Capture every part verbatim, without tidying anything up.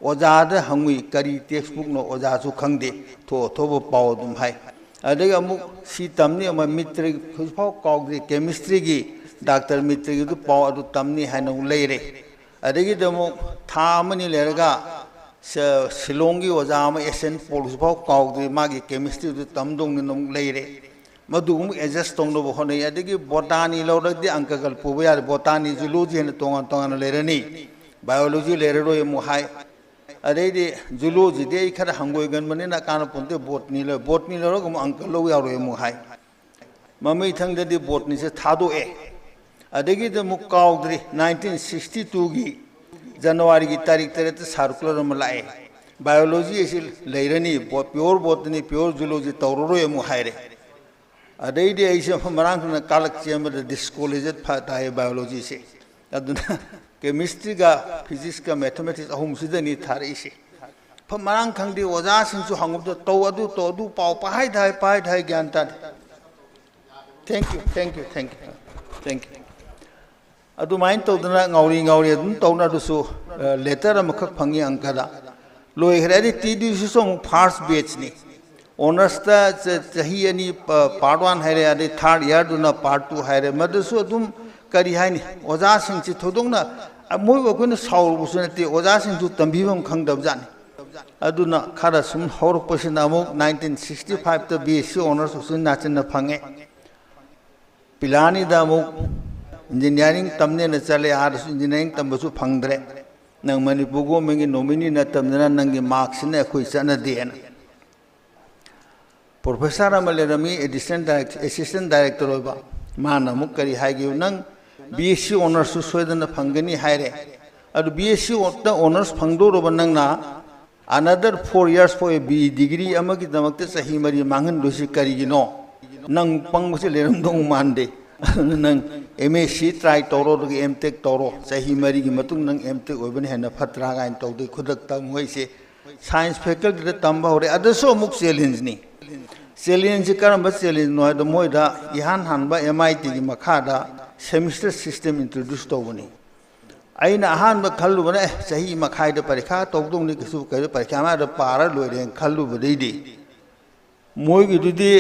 ꯑꯣꯖꯥꯗ ꯍꯪꯉꯨꯏ, ꯀꯔꯤ textbookꯅꯣ ꯑꯣꯖꯥꯁꯨ ꯈꯪꯗꯦ, ꯊꯣꯛ ꯊꯣꯛꯄ ꯄꯥꯎ ꯑꯗꯨꯝ ꯍꯥꯏ꯫ ꯑꯗꯒꯤ ꯑꯃꯨꯛ ꯁꯤ ꯇꯝꯅꯤ ꯑꯃ ꯃꯤꯇ꯭ꯔ ꯍꯧꯖꯤꯛꯐꯥꯎ ꯀꯥꯎꯗ꯭ꯔꯤ, chemistryꯒꯤ ꯗꯥꯛꯇꯔ ꯃꯤꯇ꯭ꯔꯒꯤꯗꯨ ꯄꯥꯎ ꯑꯗꯨ ꯇꯝꯅꯤ ꯍꯥꯏꯅ ꯑꯃꯨꯛ ꯂꯩꯔꯦ꯫ ꯑꯗꯒꯤꯗꯤ ꯑꯃꯨꯛ ꯊꯥ ꯑꯃꯅꯤ ꯂꯩꯔꯒ ꯁ-, ꯁꯤꯂꯣꯡꯒꯤ ꯑꯣꯖꯥ ꯑꯃ S N Paul ꯍꯧꯖꯤꯛꯐꯥꯎ ꯀꯥꯎꯗ꯭ꯔꯤ, ꯃꯥꯒꯤ chemistryꯗꯨ ꯇꯝꯗꯧꯅꯤꯅ ꯑꯃꯨꯛ ꯂꯩꯔꯦ꯫ ꯃꯗꯨ ꯑꯃꯨꯛ adjust ꯇꯧꯅꯕ ꯍꯣꯠꯅꯩ꯫ ꯑꯗꯒꯤ botany ꯂꯧꯔꯒꯗꯤ ꯑꯪꯀ ꯈꯔ ꯄꯨꯕ ꯌꯥꯔꯦ, botany, zoology ꯍꯥꯏꯅ ꯇꯣꯉꯥꯟ ꯇꯣꯉꯥꯟꯅ ꯂꯩꯔꯅꯤ, biology ꯂꯩꯔꯔꯣꯏ ꯑꯃꯨꯛ ꯍꯥꯏ꯫ ꯑꯗꯩꯗꯤ zoologyꯗꯤ ꯑꯩ ꯈꯔ ꯍꯪꯒꯣꯏꯒꯟꯕꯅꯤꯅ ꯀꯥꯟꯅꯄꯣꯟꯇꯦ, botany ꯂꯧ, botany ꯂꯧꯔꯒ ꯑꯃꯨꯛ ꯑꯪꯀ ꯂꯧ ꯌꯥꯔꯣꯏ ꯑꯃꯨꯛ ꯍꯥꯏ꯫ ꯃꯃꯩꯊꯪꯗꯗꯤ botanyꯁꯦ ꯊꯥꯗꯣꯛꯑꯦ꯫ ꯑꯗꯒꯤꯗꯤ ꯑꯃꯨꯛ ꯀꯥꯎꯗ꯭ꯔꯤ, nineteen sixty twoꯒꯤ Januaryꯒꯤ ꯇꯥꯔꯤꯛ ꯇꯔꯦꯠꯇ circular ꯑꯃ ꯂꯥꯛꯑꯦ, biology ꯑꯁꯤ ꯂꯩꯔꯅꯤ, ꯕꯣ-, pure botany, pure zoology ꯇꯧꯔꯔꯣꯏ ꯑꯃꯨꯛ ꯍꯥꯏꯔꯦ꯫ ꯑꯗꯩꯗꯤ ꯑꯩꯁꯦ ꯃꯐꯝ ꯃꯔꯥꯡ ꯈꯪꯗꯅ ꯀꯥꯂꯛ ꯆꯦꯟꯕꯗ disqualified ꯇꯥꯏ biologyꯁꯦ꯫ ꯑꯗꯨꯅ chemistryꯒ physicsꯀ mathematics ꯑꯍꯨꯝꯁꯤꯗꯅꯤ ꯊꯥꯔꯛꯏꯁꯦ꯫ ꯃꯐꯝ ꯃꯔꯥꯡ ꯈꯪꯗꯦ, ꯑꯣꯖꯥꯁꯤꯡꯁꯨ ꯍꯪꯕꯗ ꯇꯧ, ꯑꯗꯨ ꯇꯧ, ꯑꯗꯨ ꯄꯥꯎ ꯄꯥꯍꯥꯏꯗ ꯍꯥꯏ, ꯄꯥꯍꯥꯏꯗ ꯍꯥꯏ, ꯒ꯭ꯌꯥꯟ ꯇꯥꯗꯦ꯫ Thank you, thank you, thank you, thank you꯫ ꯑꯗꯨꯃꯥꯏꯅ ꯇꯧꯗꯅ ꯉꯥꯎꯔꯤ ꯉꯥꯎꯔꯤ ꯑꯗꯨꯝ ꯇꯧꯅ ꯑꯗꯨꯁꯨ, ꯑ, letter ꯑꯃꯈꯛ ꯐꯪꯉꯤ ꯑꯪꯀꯗ꯫ ꯂꯣꯏꯈ꯭ꯔꯦ꯫ ꯑꯗꯩ TDUCꯁꯨ ꯑꯃꯨꯛ first batchꯅꯤ꯫ Honorsꯇ ꯆ-, ꯆꯍꯤ ꯑꯅꯤ, ꯄ-, part one ꯍꯥꯏꯔꯦ, ꯑꯗꯩ third yearꯗꯨꯅ part two ꯍꯥꯏꯔꯦ꯫ ꯃꯗꯨꯁꯨ ꯑꯗꯨꯝ ꯀꯔꯤ ꯍꯥꯏꯅꯤ, ꯑꯣꯖꯥꯁꯤꯡꯁꯤ ꯊꯣꯏꯗꯣꯛꯅ, ꯑ, ꯃꯣꯏꯕꯨ ꯑꯩꯈꯣꯏꯅ ꯁꯥꯎꯔꯨꯕꯁꯨ ꯅꯠꯇꯦ, ꯑꯣꯖꯥꯁꯤꯡꯁꯨ ꯇꯝꯕꯤꯐꯝ ꯈꯪꯗꯕꯖꯥꯠꯅꯤ꯫ ꯑꯗꯨꯅ ꯈꯔ ꯁꯨꯝ ꯍꯧꯔꯛꯄꯁꯤꯅ ꯑꯃꯨꯛ nineteen sixty fiveꯇ BSc Honours ꯎꯆꯤꯟ ꯅꯥꯆꯤꯟꯅ ꯐꯪꯉꯦ꯫ ꯄꯤꯂꯥꯅꯤꯗ ꯑꯃꯨꯛ engineering ꯇꯝꯅꯦꯅ ꯆꯠꯂꯦ, ꯑꯥꯗꯁꯨ engineering ꯇꯝꯕꯁꯨ ꯐꯪꯗ꯭ꯔꯦ꯫ ꯅꯪ ꯃꯅꯤꯄꯨꯔ governmentꯀꯤ nominee ꯅꯠꯇꯕꯅꯤꯅ ꯅꯪꯒꯤ markꯁꯤꯅ ꯑꯩꯈꯣꯏ ꯆꯠꯅꯗꯦꯅ꯫ Professor ꯑꯃ ꯂꯩꯔꯝꯃꯤ, additional direct-, assistant director ꯑꯣꯏꯕ, ꯃꯥꯅ ꯑꯃꯨꯛ ꯀꯔꯤ ꯍꯥꯏꯒꯦ, "ꯅꯪ BSc Honours ꯁꯣꯏꯗꯅ ꯐꯪꯒꯅꯤ" ꯍꯥꯏꯔꯦ꯫ ꯑꯗꯨ BSc ꯇ Honours ꯐꯪꯗꯧꯔꯕ ꯅꯪꯅ another four years for a BE degree ꯑꯃꯒꯤꯗꯃꯛꯇ ꯆꯍꯤ ꯃꯔꯤ ꯃꯥꯡꯍꯟꯗꯣꯏꯁꯤ ꯀꯔꯤꯒꯤꯅꯣ? ꯅꯪ ꯄꯪꯕꯁꯤ ꯂꯩꯔꯝꯗꯧ ꯃꯥꯟꯗꯦ꯫ ꯑꯗꯨꯅ ꯅꯪ MSc try ꯇꯧꯔꯣ, ꯑꯗꯨꯒ M.Tech ꯇꯧꯔꯣ, ꯆꯍꯤ ꯃꯔꯤꯒꯤ ꯃꯇꯨꯡ ꯅꯪ M.Tech ꯑꯣꯏꯕꯅ ꯍꯦꯟꯅ ꯐꯠꯇ꯭ꯔꯥ ꯀꯥꯏꯅ ꯇꯧꯗꯣꯏ꯫ ꯈꯨꯗꯛꯇ ꯃꯣꯏꯁꯦ science facultyꯗ ꯇꯝꯕ ꯍꯧꯔꯦ꯫ ꯑꯗꯨꯁꯨ ꯑꯃꯨꯛ challengeꯅꯤ꯫ Challengeꯁꯤ ꯀꯔꯝꯕ challengeꯅꯣ ꯍꯥꯏꯕꯗ, ꯃꯣꯏꯗ ꯏꯍꯥꯟ ꯍꯥꯟꯕ MITꯒꯤ ꯃꯈꯥꯗ semester system introduce ꯇꯧꯕꯅꯤ꯫ ꯑꯩꯅ ꯑꯍꯥꯟꯕ ꯈꯜꯂꯨꯕꯅ, "ꯑꯦ, ꯆꯍꯤ ꯃꯈꯥꯏꯗ ꯄꯔꯤꯈꯥ ꯇꯧꯗꯧꯅꯤ, ꯀꯩꯁꯨ, ꯀꯩꯅꯣ, ꯄꯔꯤꯈꯥ ꯃꯌꯥꯗ ꯄꯥꯔ ꯂꯣꯏꯔꯦꯅ" ꯈꯜꯂꯨꯕꯗꯩꯗꯤ, ꯃꯣꯏꯒꯤꯗꯨꯗꯤ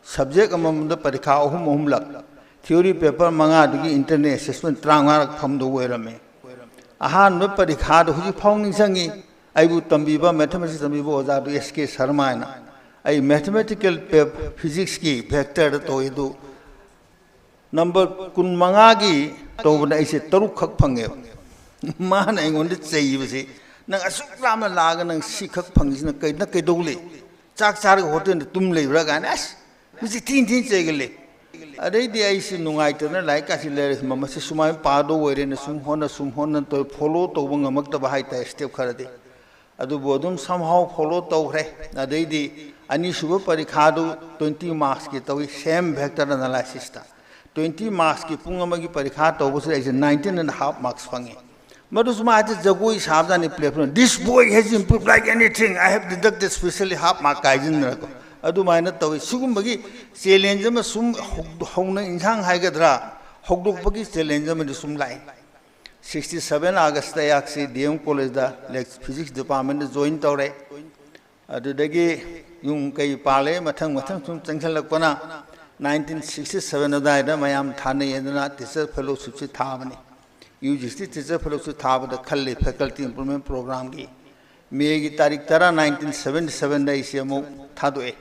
subject ꯑꯃꯃꯝꯗ ꯄꯔꯤꯈꯥ ꯑꯍꯨꯝ ꯑꯍꯨꯝꯂꯛ, theory paper ꯃꯉꯥꯗꯨꯒꯤ internal assessment ꯇꯔꯥꯃꯉꯥꯔꯛ ꯐꯝꯗꯧ ꯑꯣꯏꯔꯝꯃꯦ꯫ ꯑꯍꯥꯟꯕ ꯄꯔꯤꯈꯥꯗꯣ ꯍꯧꯖꯤꯛ ꯐꯥꯎ ꯅꯤꯡꯁꯤꯡꯉꯤ꯫ ꯑꯩꯕꯨ ꯇꯝꯕꯤꯕ, mathematics ꯇꯝꯕꯤꯕ ꯑꯣꯖꯥꯗꯨ ꯑꯦꯁ ꯀꯦ ꯁꯔꯃ ꯍꯥꯏꯅ, ꯑꯩ mathematical physics ꯀꯤ vector ꯗ ꯇꯧꯏ ꯑꯗꯨ, number ꯀꯨꯟꯃꯉꯥꯒꯤ ꯇꯧꯕꯗ ꯑꯩꯁꯦ ꯇꯔꯨꯛꯈꯛ ꯐꯪꯉꯦꯕ꯫ ꯃꯥꯅ ꯑꯩꯉꯣꯟꯗ ꯆꯩꯕꯁꯤ, "ꯅꯪ ꯑꯁꯨꯛ ꯂꯥꯞꯅ ꯂꯥꯛꯑꯒ ꯅꯪ ꯁꯤꯈꯛ ꯐꯪꯉꯤꯁꯤꯅ ꯀꯩ-, ꯅꯪ ꯀꯩꯗꯧ ꯂꯩ? ꯆꯥꯛ ꯆꯥꯔꯒ ꯍꯣꯇꯦꯜꯗ ꯇꯨꯝ ꯂꯩꯕ꯭ꯔꯥ?" ꯀꯥꯏꯅ, ꯑꯁ, ꯃꯁꯤ ꯊꯤꯟ ꯊꯤꯟ ꯆꯩꯒꯜꯂꯦ꯫ ꯑꯗꯩꯗꯤ ꯑꯩꯁꯤ ꯅꯨꯡꯉꯥꯏꯇꯗꯅ ꯂꯥꯏꯔꯤꯛ ꯀꯥꯁꯤ ꯂꯩꯔꯦ, ꯃꯃꯁꯤ ꯁꯨꯃꯥꯏꯅ ꯄꯥꯗꯧ ꯑꯣꯏꯔꯦꯅ ꯁꯨꯝ ꯍꯣꯠꯅ, ꯁꯨꯝ ꯍꯣꯠꯅ ꯇꯧ-, follow ꯇꯧꯕ ꯉꯝꯃꯛꯇꯕ ꯍꯥꯏꯇꯥꯔꯦ step ꯈꯔꯗꯤ꯫ ꯑꯗꯨꯕꯨ ꯑꯗꯨꯝ somehow follow ꯇꯧꯈ꯭ꯔꯦ꯫ ꯑꯗꯩꯗꯤ ꯑꯅꯤꯁꯨꯕ ꯄꯔꯤꯈꯥꯗꯨ twenty marks ꯀꯤ ꯇꯧꯏ, same vector analysis ꯇ꯫ Twenty marks ꯀꯤ ꯄꯨꯡ ꯑꯃꯒꯤ ꯄꯔꯤꯈꯥ ꯇꯧꯕꯁꯤꯗ ꯑꯩꯁꯦ nineteen and a half marks ꯐꯪꯉꯤ꯫ ꯃꯗꯨꯁꯨ ꯃꯥ ꯍꯦꯛꯇ ꯖꯒꯣꯏ ꯁꯥꯕꯖꯥꯠꯅꯤ platform꯫ "This boy has improved like anything, I have deducted specially half mark" ꯀꯥꯏꯁꯤꯟꯗꯅꯀꯣ꯫ ꯑꯗꯨꯃꯥꯏꯅ ꯇꯧꯏ꯫ ꯁꯤꯒꯨꯝꯕꯒꯤ challenge ꯑꯃ ꯁꯨꯝ ꯍꯧ-, ꯍꯧꯅ ꯏꯟꯁꯥꯡ ꯍꯥꯏꯒꯗ꯭ꯔꯥ, ꯍꯧꯗꯣꯛꯄꯒꯤ challenge ꯑꯃꯗꯤ ꯁꯨꯝ ꯂꯥꯛꯏ꯫ Sixty seven August ꯇ ꯑꯩꯍꯥꯛꯁꯤ D M College ꯗ lect-, Physics Department ꯗ join ꯇꯧꯔꯦ꯫ ꯑꯗꯨꯗꯒꯤ ꯌꯨꯝ ꯀꯩ ꯄꯥꯜꯂꯦ, ꯃꯊꯪ ꯃꯊꯪ ꯁꯨꯝ ꯆꯪꯁꯤꯜꯂꯛꯄꯅ nineteen sixty seven ꯑꯗꯨꯋꯥꯏꯗ ꯃꯌꯥꯝ ꯊꯥꯅꯩ ꯑꯗꯨꯅ teacher fellowship ꯁꯤ ꯊꯥꯕꯅꯤ꯫ U G C teacher fellowship ꯊꯥꯕꯗ ꯈꯜꯂꯤ faculty improvement program ꯒꯤ꯫ May ꯒꯤ ꯇꯥꯔꯤꯛ ꯇꯔꯥ, nineteen seventy seven ꯗ ꯑꯩꯁꯦ ꯑꯃꯨꯛ ꯊꯥꯗꯣꯛꯑꯦ꯫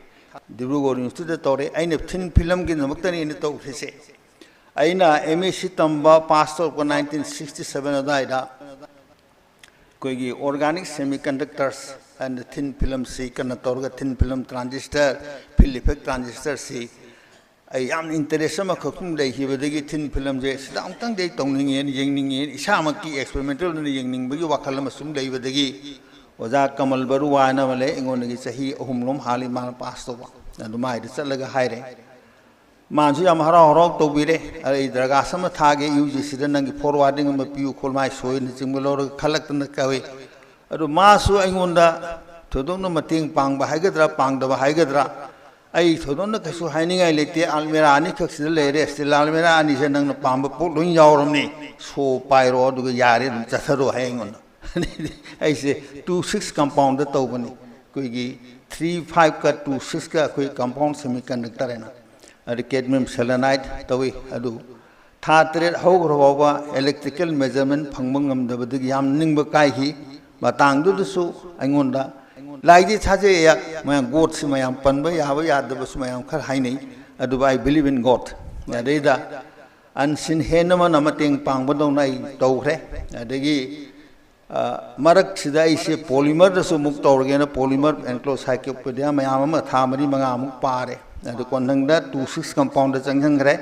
ꯗꯤꯕ꯭ꯔꯨꯒꯔ University ꯗ ꯇꯧꯔꯦ꯫ ꯑꯩꯅ thin film ꯒꯤꯗꯃꯛꯇꯅꯤ ꯑꯩꯅ ꯇꯧꯈ꯭ꯔꯤꯁꯦ꯫ ꯑꯩꯅ M S C ꯇꯝꯕ pass ꯇꯧꯔꯛꯄ nineteen sixty seven ꯑꯗꯨꯋꯥꯏꯗ ꯑꯩꯈꯣꯏꯒꯤ organic semiconductors and thin film ꯁꯤ ꯀꯟꯅ ꯇꯧꯔꯒ thin film transistor, field effect transistor ꯁꯤ ꯑꯩ ꯌꯥꯝꯅ interest ꯑꯃꯈꯛ ꯁꯨꯝ ꯂꯩꯈꯤꯕꯗꯒꯤ thin film ꯁꯦ ꯁꯤꯗ ꯑꯃꯨꯛꯇꯪꯗꯤ ꯑꯩ ꯇꯧꯅꯤꯡꯉꯦꯅ, ꯌꯦꯡꯅꯤꯡꯉꯦꯅ, ꯏꯁꯥꯃꯛꯀꯤ experimental ꯑꯣꯏꯅ ꯌꯦꯡꯅꯤꯡꯕꯒꯤ ꯋꯥꯈꯜ ꯑꯃ ꯁꯨꯝ ꯂꯩꯕꯗꯒꯤ ꯑꯣꯖꯥ ꯀꯃꯜ ꯕꯔꯨꯋꯥ ꯍꯥꯏꯅ ꯑꯃ ꯂꯩ, ꯑꯩꯉꯣꯟꯗꯒꯤ ꯆꯍꯤ ꯑꯍꯨꯝꯂꯣꯝ ꯍꯥꯜꯂꯤ ꯃꯥꯅ pass ꯇꯧꯕ꯫ ꯑꯗꯨ ꯃꯥꯏꯗ ꯆꯠꯂꯒ ꯍꯥꯏꯔꯦ꯫ ꯃꯥꯅꯁꯨ ꯌꯥꯝ ꯍꯔꯥꯎ ꯍꯔꯥꯎ ꯇꯧꯕꯤꯔꯦ꯫ ꯑꯗ ꯑꯩ ꯗꯔꯈꯥꯁ ꯑꯃ ꯊꯥꯒꯦ, U G C ꯗ ꯅꯪꯒꯤ forwarding ꯑꯃ ꯄꯤꯌꯨ ꯈꯣꯠꯂꯨ, ꯃꯥꯏ ꯁꯣꯏꯅꯆꯤꯡꯕ ꯂꯧꯔꯒ ꯈꯜꯂꯛꯇꯅ ꯀꯧꯏ꯫ ꯑꯗꯨ ꯃꯥꯁꯨ ꯑꯩꯉꯣꯟꯗ ꯊꯣꯏꯗꯣꯛꯅ ꯃꯇꯦꯡ ꯄꯥꯡꯕ ꯍꯥꯏꯒꯗ꯭ꯔꯥ, ꯄꯥꯡꯗꯕ ꯍꯥꯏꯒꯗ꯭ꯔꯥ, ꯑꯩ ꯊꯣꯏꯗꯣꯛꯅ ꯀꯩꯁꯨ ꯍꯥꯏꯅꯤꯡꯉꯥꯏ ꯂꯩꯇꯦ꯫ ꯑꯜꯃꯤꯔꯥ ꯑꯅꯤꯈꯛ ꯁꯤꯗ ꯂꯩꯔꯦ꯫ ꯁ꯭ꯇꯤꯜ ꯑꯜꯃꯤꯔꯥ ꯑꯅꯤꯁꯦ ꯅꯪꯅ ꯄꯥꯝꯕ ꯄꯣꯠ ꯂꯣꯏ ꯌꯥꯎꯔꯝꯅꯤ, ꯁꯣ ꯄꯥꯏꯔꯣ ꯑꯗꯨꯒ ꯌꯥꯔꯦ, ꯑꯗꯨꯝ ꯆꯠꯊꯔꯣ ꯍꯥꯏ ꯑꯩꯉꯣꯟꯗ꯫ ꯑꯩꯁꯦ ꯇꯨ ꯁꯤꯛꯁ ꯀꯝꯄꯥꯎꯟꯗ ꯇꯧꯕꯅꯤ꯫ ꯑꯩꯈꯣꯏꯒꯤ ꯊ꯭ꯔꯤ ꯐꯥꯏꯚꯀ ꯇꯨ ꯁꯤꯛꯁꯀ ꯑꯩꯈꯣꯏ ꯀꯝꯄꯥꯎꯟ ꯁꯦꯃꯤ ꯀꯟꯗꯛꯇꯔ ꯍꯥꯏꯅ, ꯑꯗꯨ ꯀꯦꯗꯃꯤꯌꯝ ꯁꯦꯂꯦꯅꯥꯏꯠ ꯇꯧꯏ꯫ ꯑꯗꯨ ꯊꯥ ꯇꯔꯦꯠ ꯍꯧꯈ꯭ꯔ ꯐꯥꯎꯕ ꯏꯂꯦꯛꯇ꯭ꯔꯤꯀꯦꯜ ꯃꯦꯖꯔꯃꯦꯟ ꯐꯪꯕ ꯉꯝꯗꯕꯗꯒꯤ ꯌꯥꯝ ꯅꯤꯡꯕ ꯀꯥꯏꯈꯤ꯫ ꯃꯇꯥꯡꯗꯨꯗꯁꯨ ꯑꯩꯉꯣꯟꯗ ꯂꯥꯏꯗꯤ ꯊꯥꯖꯩ ꯑꯩꯍꯥꯛ, ꯃꯌꯥꯝ ꯒꯣꯗꯁꯤ ꯃꯌꯥꯝ ꯄꯟꯕ ꯌꯥꯕ ꯌꯥꯗꯕꯁꯨ ꯃꯌꯥꯝ ꯈꯔ ꯍꯥꯏꯅꯩ, ꯑꯗꯨꯕꯨ I believe in God꯫ ꯑꯗꯩꯗ ꯑꯟꯁꯤꯟ ꯍꯦꯟ ꯑꯃꯅ ꯃꯇꯦꯡ ꯄꯥꯡꯕꯗꯧꯅ ꯑꯩ ꯇꯧꯈ꯭ꯔꯦ꯫ ꯑꯗꯒꯤ ꯑ, ꯃꯔꯛꯁꯤꯗ ꯑꯩꯁꯦ ꯄꯣꯂꯤꯃꯔꯗꯁꯨ ꯑꯃꯨꯛ ꯇꯧꯔꯒꯦꯅ ꯄꯣꯂꯤꯃꯔ ꯑꯦꯟꯀ꯭ꯂꯣꯁꯥꯏꯀ꯭ꯂꯣꯄꯦꯗꯤꯌꯥ ꯃꯌꯥꯝ ꯑꯃ ꯊꯥ ꯃꯔꯤ ꯃꯉꯥꯃꯨꯛ ꯄꯥꯔꯦ꯫ ꯑꯗꯨ ꯀꯣꯟꯊꯪꯗ ꯇꯨ ꯁꯤꯛꯁ ꯀꯝꯄꯥꯎꯟꯗ ꯆꯪꯁꯤꯟꯈ꯭ꯔꯦ꯫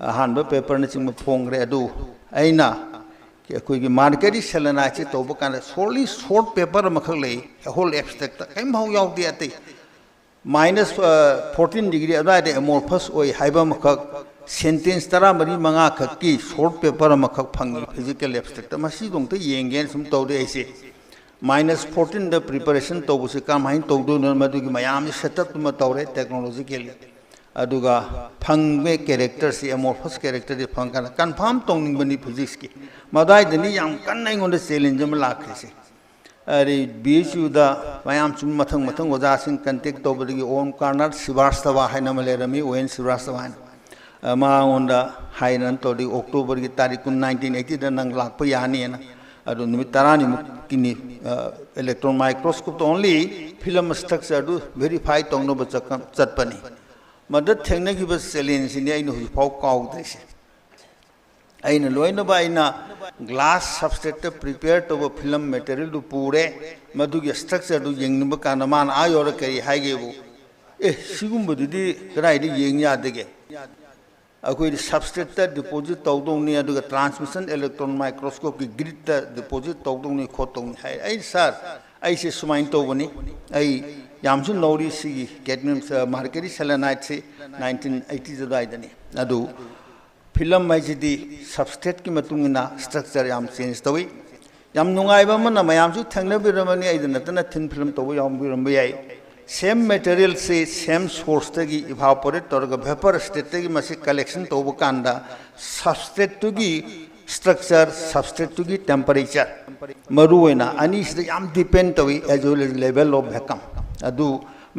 ꯑꯍꯥꯟꯕ ꯄꯦꯄꯔꯅꯆꯤꯡꯕ ꯐꯣꯡꯈ꯭ꯔꯦ꯫ ꯑꯗꯨ ꯑꯩꯅ ꯑꯩꯈꯣꯏꯒꯤ ꯃꯥꯔꯀꯔꯤ ꯁꯦꯂꯦꯅꯥꯏꯠꯁꯦ ꯇꯧꯕ ꯀꯥꯟꯗ ꯁꯣꯔꯂꯤ ꯁꯣꯔꯠ ꯄꯦꯄꯔ ꯑꯃꯈꯛ ꯂꯩ, ꯍꯣꯜ ꯑꯦꯞꯁꯇ꯭ꯔꯦꯛꯇ ꯀꯔꯤꯝꯐꯥꯎ ꯌꯥꯎꯗꯦ ꯑꯇꯩ꯫ ꯃꯥꯏꯅꯁ ꯐꯣꯔꯇꯤꯟ ꯗꯤꯒ꯭ꯔꯤ ꯑꯗꯨꯋꯥꯏꯗ ꯑꯦꯃꯣꯔꯐꯁ ꯑꯣꯏ ꯍꯥꯏꯕ ꯑꯃꯈꯛ, ꯁꯦꯟꯇꯦꯟꯁ ꯇꯔꯥꯃꯔꯤ ꯃꯉꯥꯈꯛꯀꯤ ꯁꯣꯔꯠ ꯄꯦꯄꯔ ꯑꯃꯈꯛ ꯐꯪꯉꯤ ꯐꯤꯖꯤꯀꯦꯜ ꯑꯦꯞꯁꯇ꯭ꯔꯦꯛꯇ꯫ ꯃꯁꯤꯗꯣ ꯑꯝꯇ ꯌꯦꯡꯒꯦꯅ ꯁꯨꯝ ꯇꯧꯔꯦ ꯑꯩꯁꯦ꯫ ꯃꯥꯏꯅꯁ ꯐꯣꯔꯇꯤꯟꯗ ꯄ꯭ꯔꯤꯄꯦꯔꯦꯁꯟ ꯇꯧꯕꯁꯤ ꯀꯔꯝꯍꯥꯏꯅ ꯇꯧꯗꯣꯏꯅꯣ, ꯃꯗꯨꯒꯤ ꯃꯌꯥꯝꯁꯤ ꯁꯦꯠ ꯑꯞ ꯑꯃ ꯇꯧꯔꯦ ꯇꯦꯛꯅꯣꯂꯣꯖꯤꯀꯦꯜꯂꯤ꯫ ꯑꯗꯨꯒ ꯐꯪꯕ ꯀꯦꯔꯦꯛꯇꯔꯁꯤ, ꯑꯦꯃꯣꯔꯐꯁ ꯀꯦꯔꯦꯛꯇꯔꯁꯤ ꯐꯪꯀꯥꯟꯗ ꯀꯟꯐꯥꯔꯝ ꯇꯧꯅꯤꯡꯕꯅꯤ ꯐꯤꯖꯤꯛꯁꯀꯤ꯫ ꯃꯗꯥꯏꯗꯅꯤ ꯌꯥꯝ ꯀꯟꯅ ꯑꯩꯉꯣꯟꯗ ꯆꯦꯂꯦꯟꯖ ꯑꯃ ꯂꯥꯛꯈ꯭ꯔꯤꯁꯦ꯫ ꯑꯗꯩ ꯕꯤ ꯑꯩꯆ ꯌꯨꯗ ꯃꯌꯥꯝ ꯁꯨꯝ ꯃꯊꯪ ꯃꯊꯪ ꯑꯣꯖꯥꯁꯤꯡ ꯀꯟꯇꯦꯛ ꯇꯧꯕꯗꯒꯤ ꯑꯣꯝ ꯀꯥꯔꯅꯥꯠ ꯁ꯭ꯔꯤꯕꯥꯁꯇꯕꯥ ꯍꯥꯏꯅ ꯑꯃ ꯂꯩꯔꯝꯃꯤ, ꯑꯣ ꯑꯦꯟ ꯁ꯭ꯔꯤꯕꯥꯁꯇꯕꯥ ꯍꯥꯏꯅ꯫ ꯑ, ꯃꯉꯣꯟꯗ ꯍꯥꯏꯅ ꯇꯧꯔꯗꯤ ꯑꯣꯛꯇꯣꯕꯔꯒꯤ ꯇꯥꯔꯤꯛ ꯀꯨꯟ, ꯅꯥꯏꯟꯇꯤꯟ ꯑꯩꯠꯇꯤꯗ ꯅꯪ ꯂꯥꯛꯄ ꯌꯥꯅꯤꯅ꯫ ꯑꯗꯨ ꯅꯨꯃꯤꯠ ꯇꯔꯥꯅꯤꯃꯨꯛꯀꯤꯅꯤ, ꯑ, ꯏꯂꯦꯛꯇ꯭ꯔꯣꯟ ꯃꯥꯏꯀ꯭ꯔꯣꯁꯀꯣꯞꯇ ꯑꯣꯟꯂꯤ ꯐꯤꯂꯝ ꯁ꯭ꯇ꯭ꯔꯛꯆꯔꯗꯨ ꯚꯦꯔꯤꯐꯥꯏ ꯇꯧꯅꯕ ꯆꯠꯀ-, ꯆꯠꯄꯅꯤ꯫ ꯃꯗ ꯊꯦꯡꯅꯈꯤꯕ ꯆꯦꯂꯦꯟꯖꯁꯤꯅꯤ ꯑꯩꯅ ꯍꯧꯖꯤꯛꯐꯥꯎ ꯀꯥꯎꯗ꯭ꯔꯤꯁꯦ꯫ ꯑꯩꯅ ꯂꯣꯏꯅꯕ ꯑꯩꯅ ꯒ꯭ꯂꯥꯁ ꯁꯕꯁꯇ꯭ꯔꯦꯠꯇ ꯄ꯭ꯔꯤꯄꯦꯌꯔ ꯇꯧꯕ ꯐꯤꯂꯝ ꯃꯦꯇꯔꯤꯌꯦꯜꯗꯨ ꯄꯨꯔꯦ꯫ ꯃꯗꯨꯒꯤ ꯁ꯭ꯇ꯭ꯔꯛꯆꯔꯗꯨ ꯌꯦꯡꯅꯤꯡꯕ ꯀꯥꯟꯗ ꯃꯥꯅ ꯑꯥ ꯌꯧꯔ ꯀꯔꯤ ꯍꯥꯏꯒꯦꯕꯨ, "ꯑꯦ, ꯁꯤꯒꯨꯝꯕꯗꯨꯗꯤ ꯀꯗꯥꯏꯗ ꯌꯦꯡ ꯌꯥꯗꯒꯦ? ꯑꯩꯈꯣꯏꯗꯤ ꯁꯕꯁꯇ꯭ꯔꯦꯠꯇ ꯗꯤꯄꯣꯖꯤꯠ ꯇꯧꯗꯧꯅꯤ, ꯑꯗꯨꯒ ꯇ꯭ꯔꯥꯟꯁꯃꯤꯁꯟ ꯏꯂꯦꯛꯇ꯭ꯔꯣꯟ ꯃꯥꯏꯀ꯭ꯔꯣꯁꯀꯣꯞꯀꯤ ꯒ꯭ꯔꯤꯠꯇ ꯗꯤꯄꯣꯖꯤꯠ ꯇꯧꯗꯧꯅꯤ ꯈꯣꯠꯇꯧꯅꯤ" ꯍꯥꯏ꯫ ꯑꯩ, "ꯁꯥꯔ, ꯑꯩꯁꯦ ꯁꯨꯃꯥꯏꯅ ꯇꯧꯕꯅꯤ, ꯑꯩ ꯌꯥꯝꯁꯨ ꯅꯧꯔꯤ, ꯁꯤꯒꯤ ꯀꯦꯗꯃꯤꯌꯝ, ꯑ, ꯃꯥꯔꯀꯔꯤ ꯁꯦꯂꯦꯅꯥꯏꯠꯁꯤ ꯅꯥꯏꯟꯇꯤꯟ ꯑꯩꯠꯇꯤꯁ ꯑꯗꯨꯋꯥꯏꯗꯅꯤ꯫ ꯑꯗꯨ ꯐꯤꯂꯝ ꯍꯥꯏꯁꯤꯗꯤ ꯁꯕꯁꯇ꯭ꯔꯦꯠꯀꯤ ꯃꯇꯨꯡ ꯏꯟꯅ ꯁ꯭ꯇ꯭ꯔꯛꯆꯔ ꯌꯥꯝ ꯆꯦꯟꯖ ꯇꯧꯏ꯫ ꯌꯥꯝ ꯅꯨꯡꯉꯥꯏꯕ ꯑꯃꯅ, ꯃꯌꯥꯝꯁꯨ ꯊꯦꯡꯅꯕꯤꯔꯝꯃꯅꯤ, ꯑꯩꯗ ꯅꯠꯇꯅ ꯊꯤꯟ ꯐꯤꯂꯝ ꯇꯧꯕ ꯌꯥꯎꯕꯤꯔꯝꯕ ꯌꯥꯏ꯫ ꯁꯦꯝ ꯃꯦꯇꯔꯤꯌꯦꯜꯁꯤ ꯁꯦꯝ ꯁꯣꯔꯁꯇꯒꯤ ꯏꯚꯥꯄꯣꯔꯦꯠ ꯇꯧꯔꯒ ꯚꯦꯄꯔ ꯁ꯭ꯇꯦꯠꯇꯒꯤ ꯃꯁꯤ ꯀꯂꯦꯛꯁꯟ ꯇꯧꯕ ꯀꯥꯟꯗ ꯁꯕꯁꯇ꯭ꯔꯦꯠꯇꯨꯒꯤ ꯁ꯭ꯇ꯭ꯔꯛꯆꯔ, ꯁꯕꯁꯇ꯭ꯔꯦꯠꯇꯨꯒꯤ ꯇꯦꯝꯄꯔꯦꯆꯔ, ꯃꯔꯨꯑꯣꯏꯅ ꯑꯅꯤꯁꯤꯗ ꯌꯥꯝ ꯗꯤꯄꯦꯟ ꯇꯧꯏ, as well as level of vacuum. ꯑꯗꯨ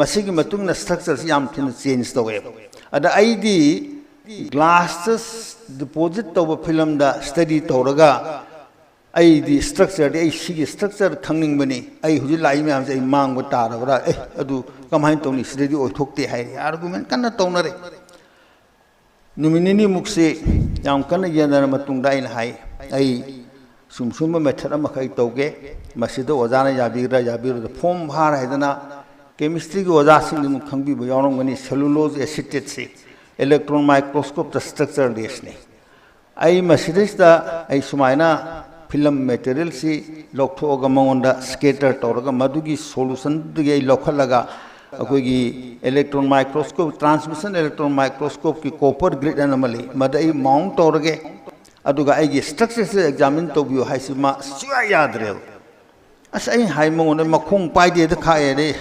ꯃꯁꯤꯒꯤ ꯃꯇꯨꯡ ꯏꯟꯅ ꯁ꯭ꯇ꯭ꯔꯛꯆꯔꯁꯤ ꯌꯥꯝ ꯊꯤꯅ ꯆꯦꯟꯖ ꯇꯧꯋꯦꯕ꯫ ꯑꯗ ꯑꯩꯗꯤ ꯒ꯭ꯂꯥꯁꯇ ꯗꯤꯄꯣꯖꯤꯠ ꯇꯧꯕ ꯐꯤꯂꯝꯗ ꯁ꯭ꯇꯗꯤ ꯇꯧꯔꯒ ꯑꯩꯗꯤ ꯁ꯭ꯇ꯭ꯔꯛꯆꯔꯗꯤ, ꯑꯩ ꯁꯤꯒꯤ ꯁ꯭ꯇ꯭ꯔꯛꯆꯔ ꯈꯪꯅꯤꯡꯕꯅꯤ, ꯑꯩ ꯍꯧꯖꯤꯛ ꯂꯥꯛꯏ ꯃꯌꯥꯝꯁꯦ ꯑꯩ ꯃꯥꯡꯕ ꯇꯥꯔꯕ꯭ꯔꯥ, ꯑꯦ, ꯑꯗꯨ ꯀꯃꯥꯏꯅ ꯇꯧꯅꯤ, ꯁꯤꯗꯗꯤ ꯑꯣꯏꯊꯣꯛꯇꯦ ꯍꯥꯏꯔꯦ, ꯑꯥꯔꯒꯨꯃꯦꯟ ꯀꯟꯅ ꯇꯧꯅꯔꯦ꯫ ꯅꯨꯃꯤꯠ ꯅꯤꯅꯤꯃꯨꯛꯁꯤ ꯌꯥꯝ ꯀꯟꯅ ꯌꯦꯟꯅꯔ ꯃꯇꯨꯡꯗ ꯑꯩꯅ ꯍꯥꯏ, ꯑꯩ ꯁꯨꯝ ꯁꯨꯝꯕ ꯃꯦꯊꯠ ꯑꯃꯈꯛ ꯑꯩ ꯇꯧꯒꯦ, ꯃꯁꯤꯗ ꯑꯣꯖꯥꯅ ꯌꯥꯕꯤꯒꯗ꯭ꯔꯥ ꯌꯥꯕꯤꯔꯣꯏꯗ꯭ꯔꯥ꯫ ꯐꯣꯝ ꯐꯥꯔ ꯍꯥꯏꯗꯅ ꯀꯦꯃꯤꯁꯇ꯭ꯔꯤꯒꯤ ꯑꯣꯖꯥꯁꯤꯡꯗꯤ ꯑꯗꯨꯝ ꯈꯪꯕꯤꯕ ꯌꯥꯎꯔꯝꯒꯅꯤ, ꯁꯦꯂꯨꯂꯣꯖ ꯑꯦꯁꯤꯇꯦꯠꯁꯤ ꯏꯂꯦꯛꯇ꯭ꯔꯣꯟ ꯃꯥꯏꯀ꯭ꯔꯣꯁꯀꯣꯞꯇ ꯁ꯭ꯇ꯭ꯔꯛꯆꯔ ꯂꯦꯁꯅꯤ꯫ ꯑꯩ ꯃꯁꯤꯗꯩꯁꯤꯗ ꯑꯩ ꯁꯨꯃꯥꯏꯅ ꯐꯤꯂꯝ ꯃꯦꯇꯔꯤꯌꯦꯜꯁꯤ ꯂꯧꯊꯣꯛꯑꯒ ꯃꯉꯣꯟꯗ ꯁ꯭ꯀꯦꯇꯔ ꯇꯧꯔꯒ ꯃꯗꯨꯒꯤ ꯁꯣꯂꯨꯁꯟꯗꯨꯗꯒꯤ ꯑꯩ ꯂꯧꯈꯠꯂꯒ ꯑꯩꯈꯣꯏꯒꯤ ꯏꯂꯦꯛꯇ꯭ꯔꯣꯟ ꯃꯥꯏꯀ꯭ꯔꯣꯁꯀꯣꯞ, ꯇ꯭ꯔꯥꯟꯁꯃꯤꯁꯟ ꯏꯂꯦꯛꯇ꯭ꯔꯣꯟ ꯃꯥꯏꯀ꯭ꯔꯣꯁꯀꯣꯞꯀꯤ ꯀꯣꯄꯔ ꯒ꯭ꯔꯤꯠ ꯑꯅ ꯑꯃ ꯂꯩ, ꯃꯗ ꯑꯩ ꯃꯥꯎꯟ ꯇꯧꯔꯒꯦ꯫ ꯑꯗꯨꯒ ꯑꯩꯒꯤ ꯁ꯭ꯇ꯭ꯔꯛꯆꯔꯁꯤꯗ ꯑꯦꯛꯖꯥꯃꯤꯟ ꯇꯧꯕꯤꯌꯨ ꯍꯥꯏꯁꯤ ꯃꯥ ꯁꯨꯡꯌꯥ ꯌꯥꯗ꯭ꯔꯦꯕ꯫ ꯑꯁ, ꯑꯩ ꯍꯥꯏ ꯃꯉꯣꯟꯗ, ꯃꯈꯣꯡ ꯄꯥꯏꯗꯦꯗ ꯈꯥꯛꯑꯦ ꯑꯗꯩ꯫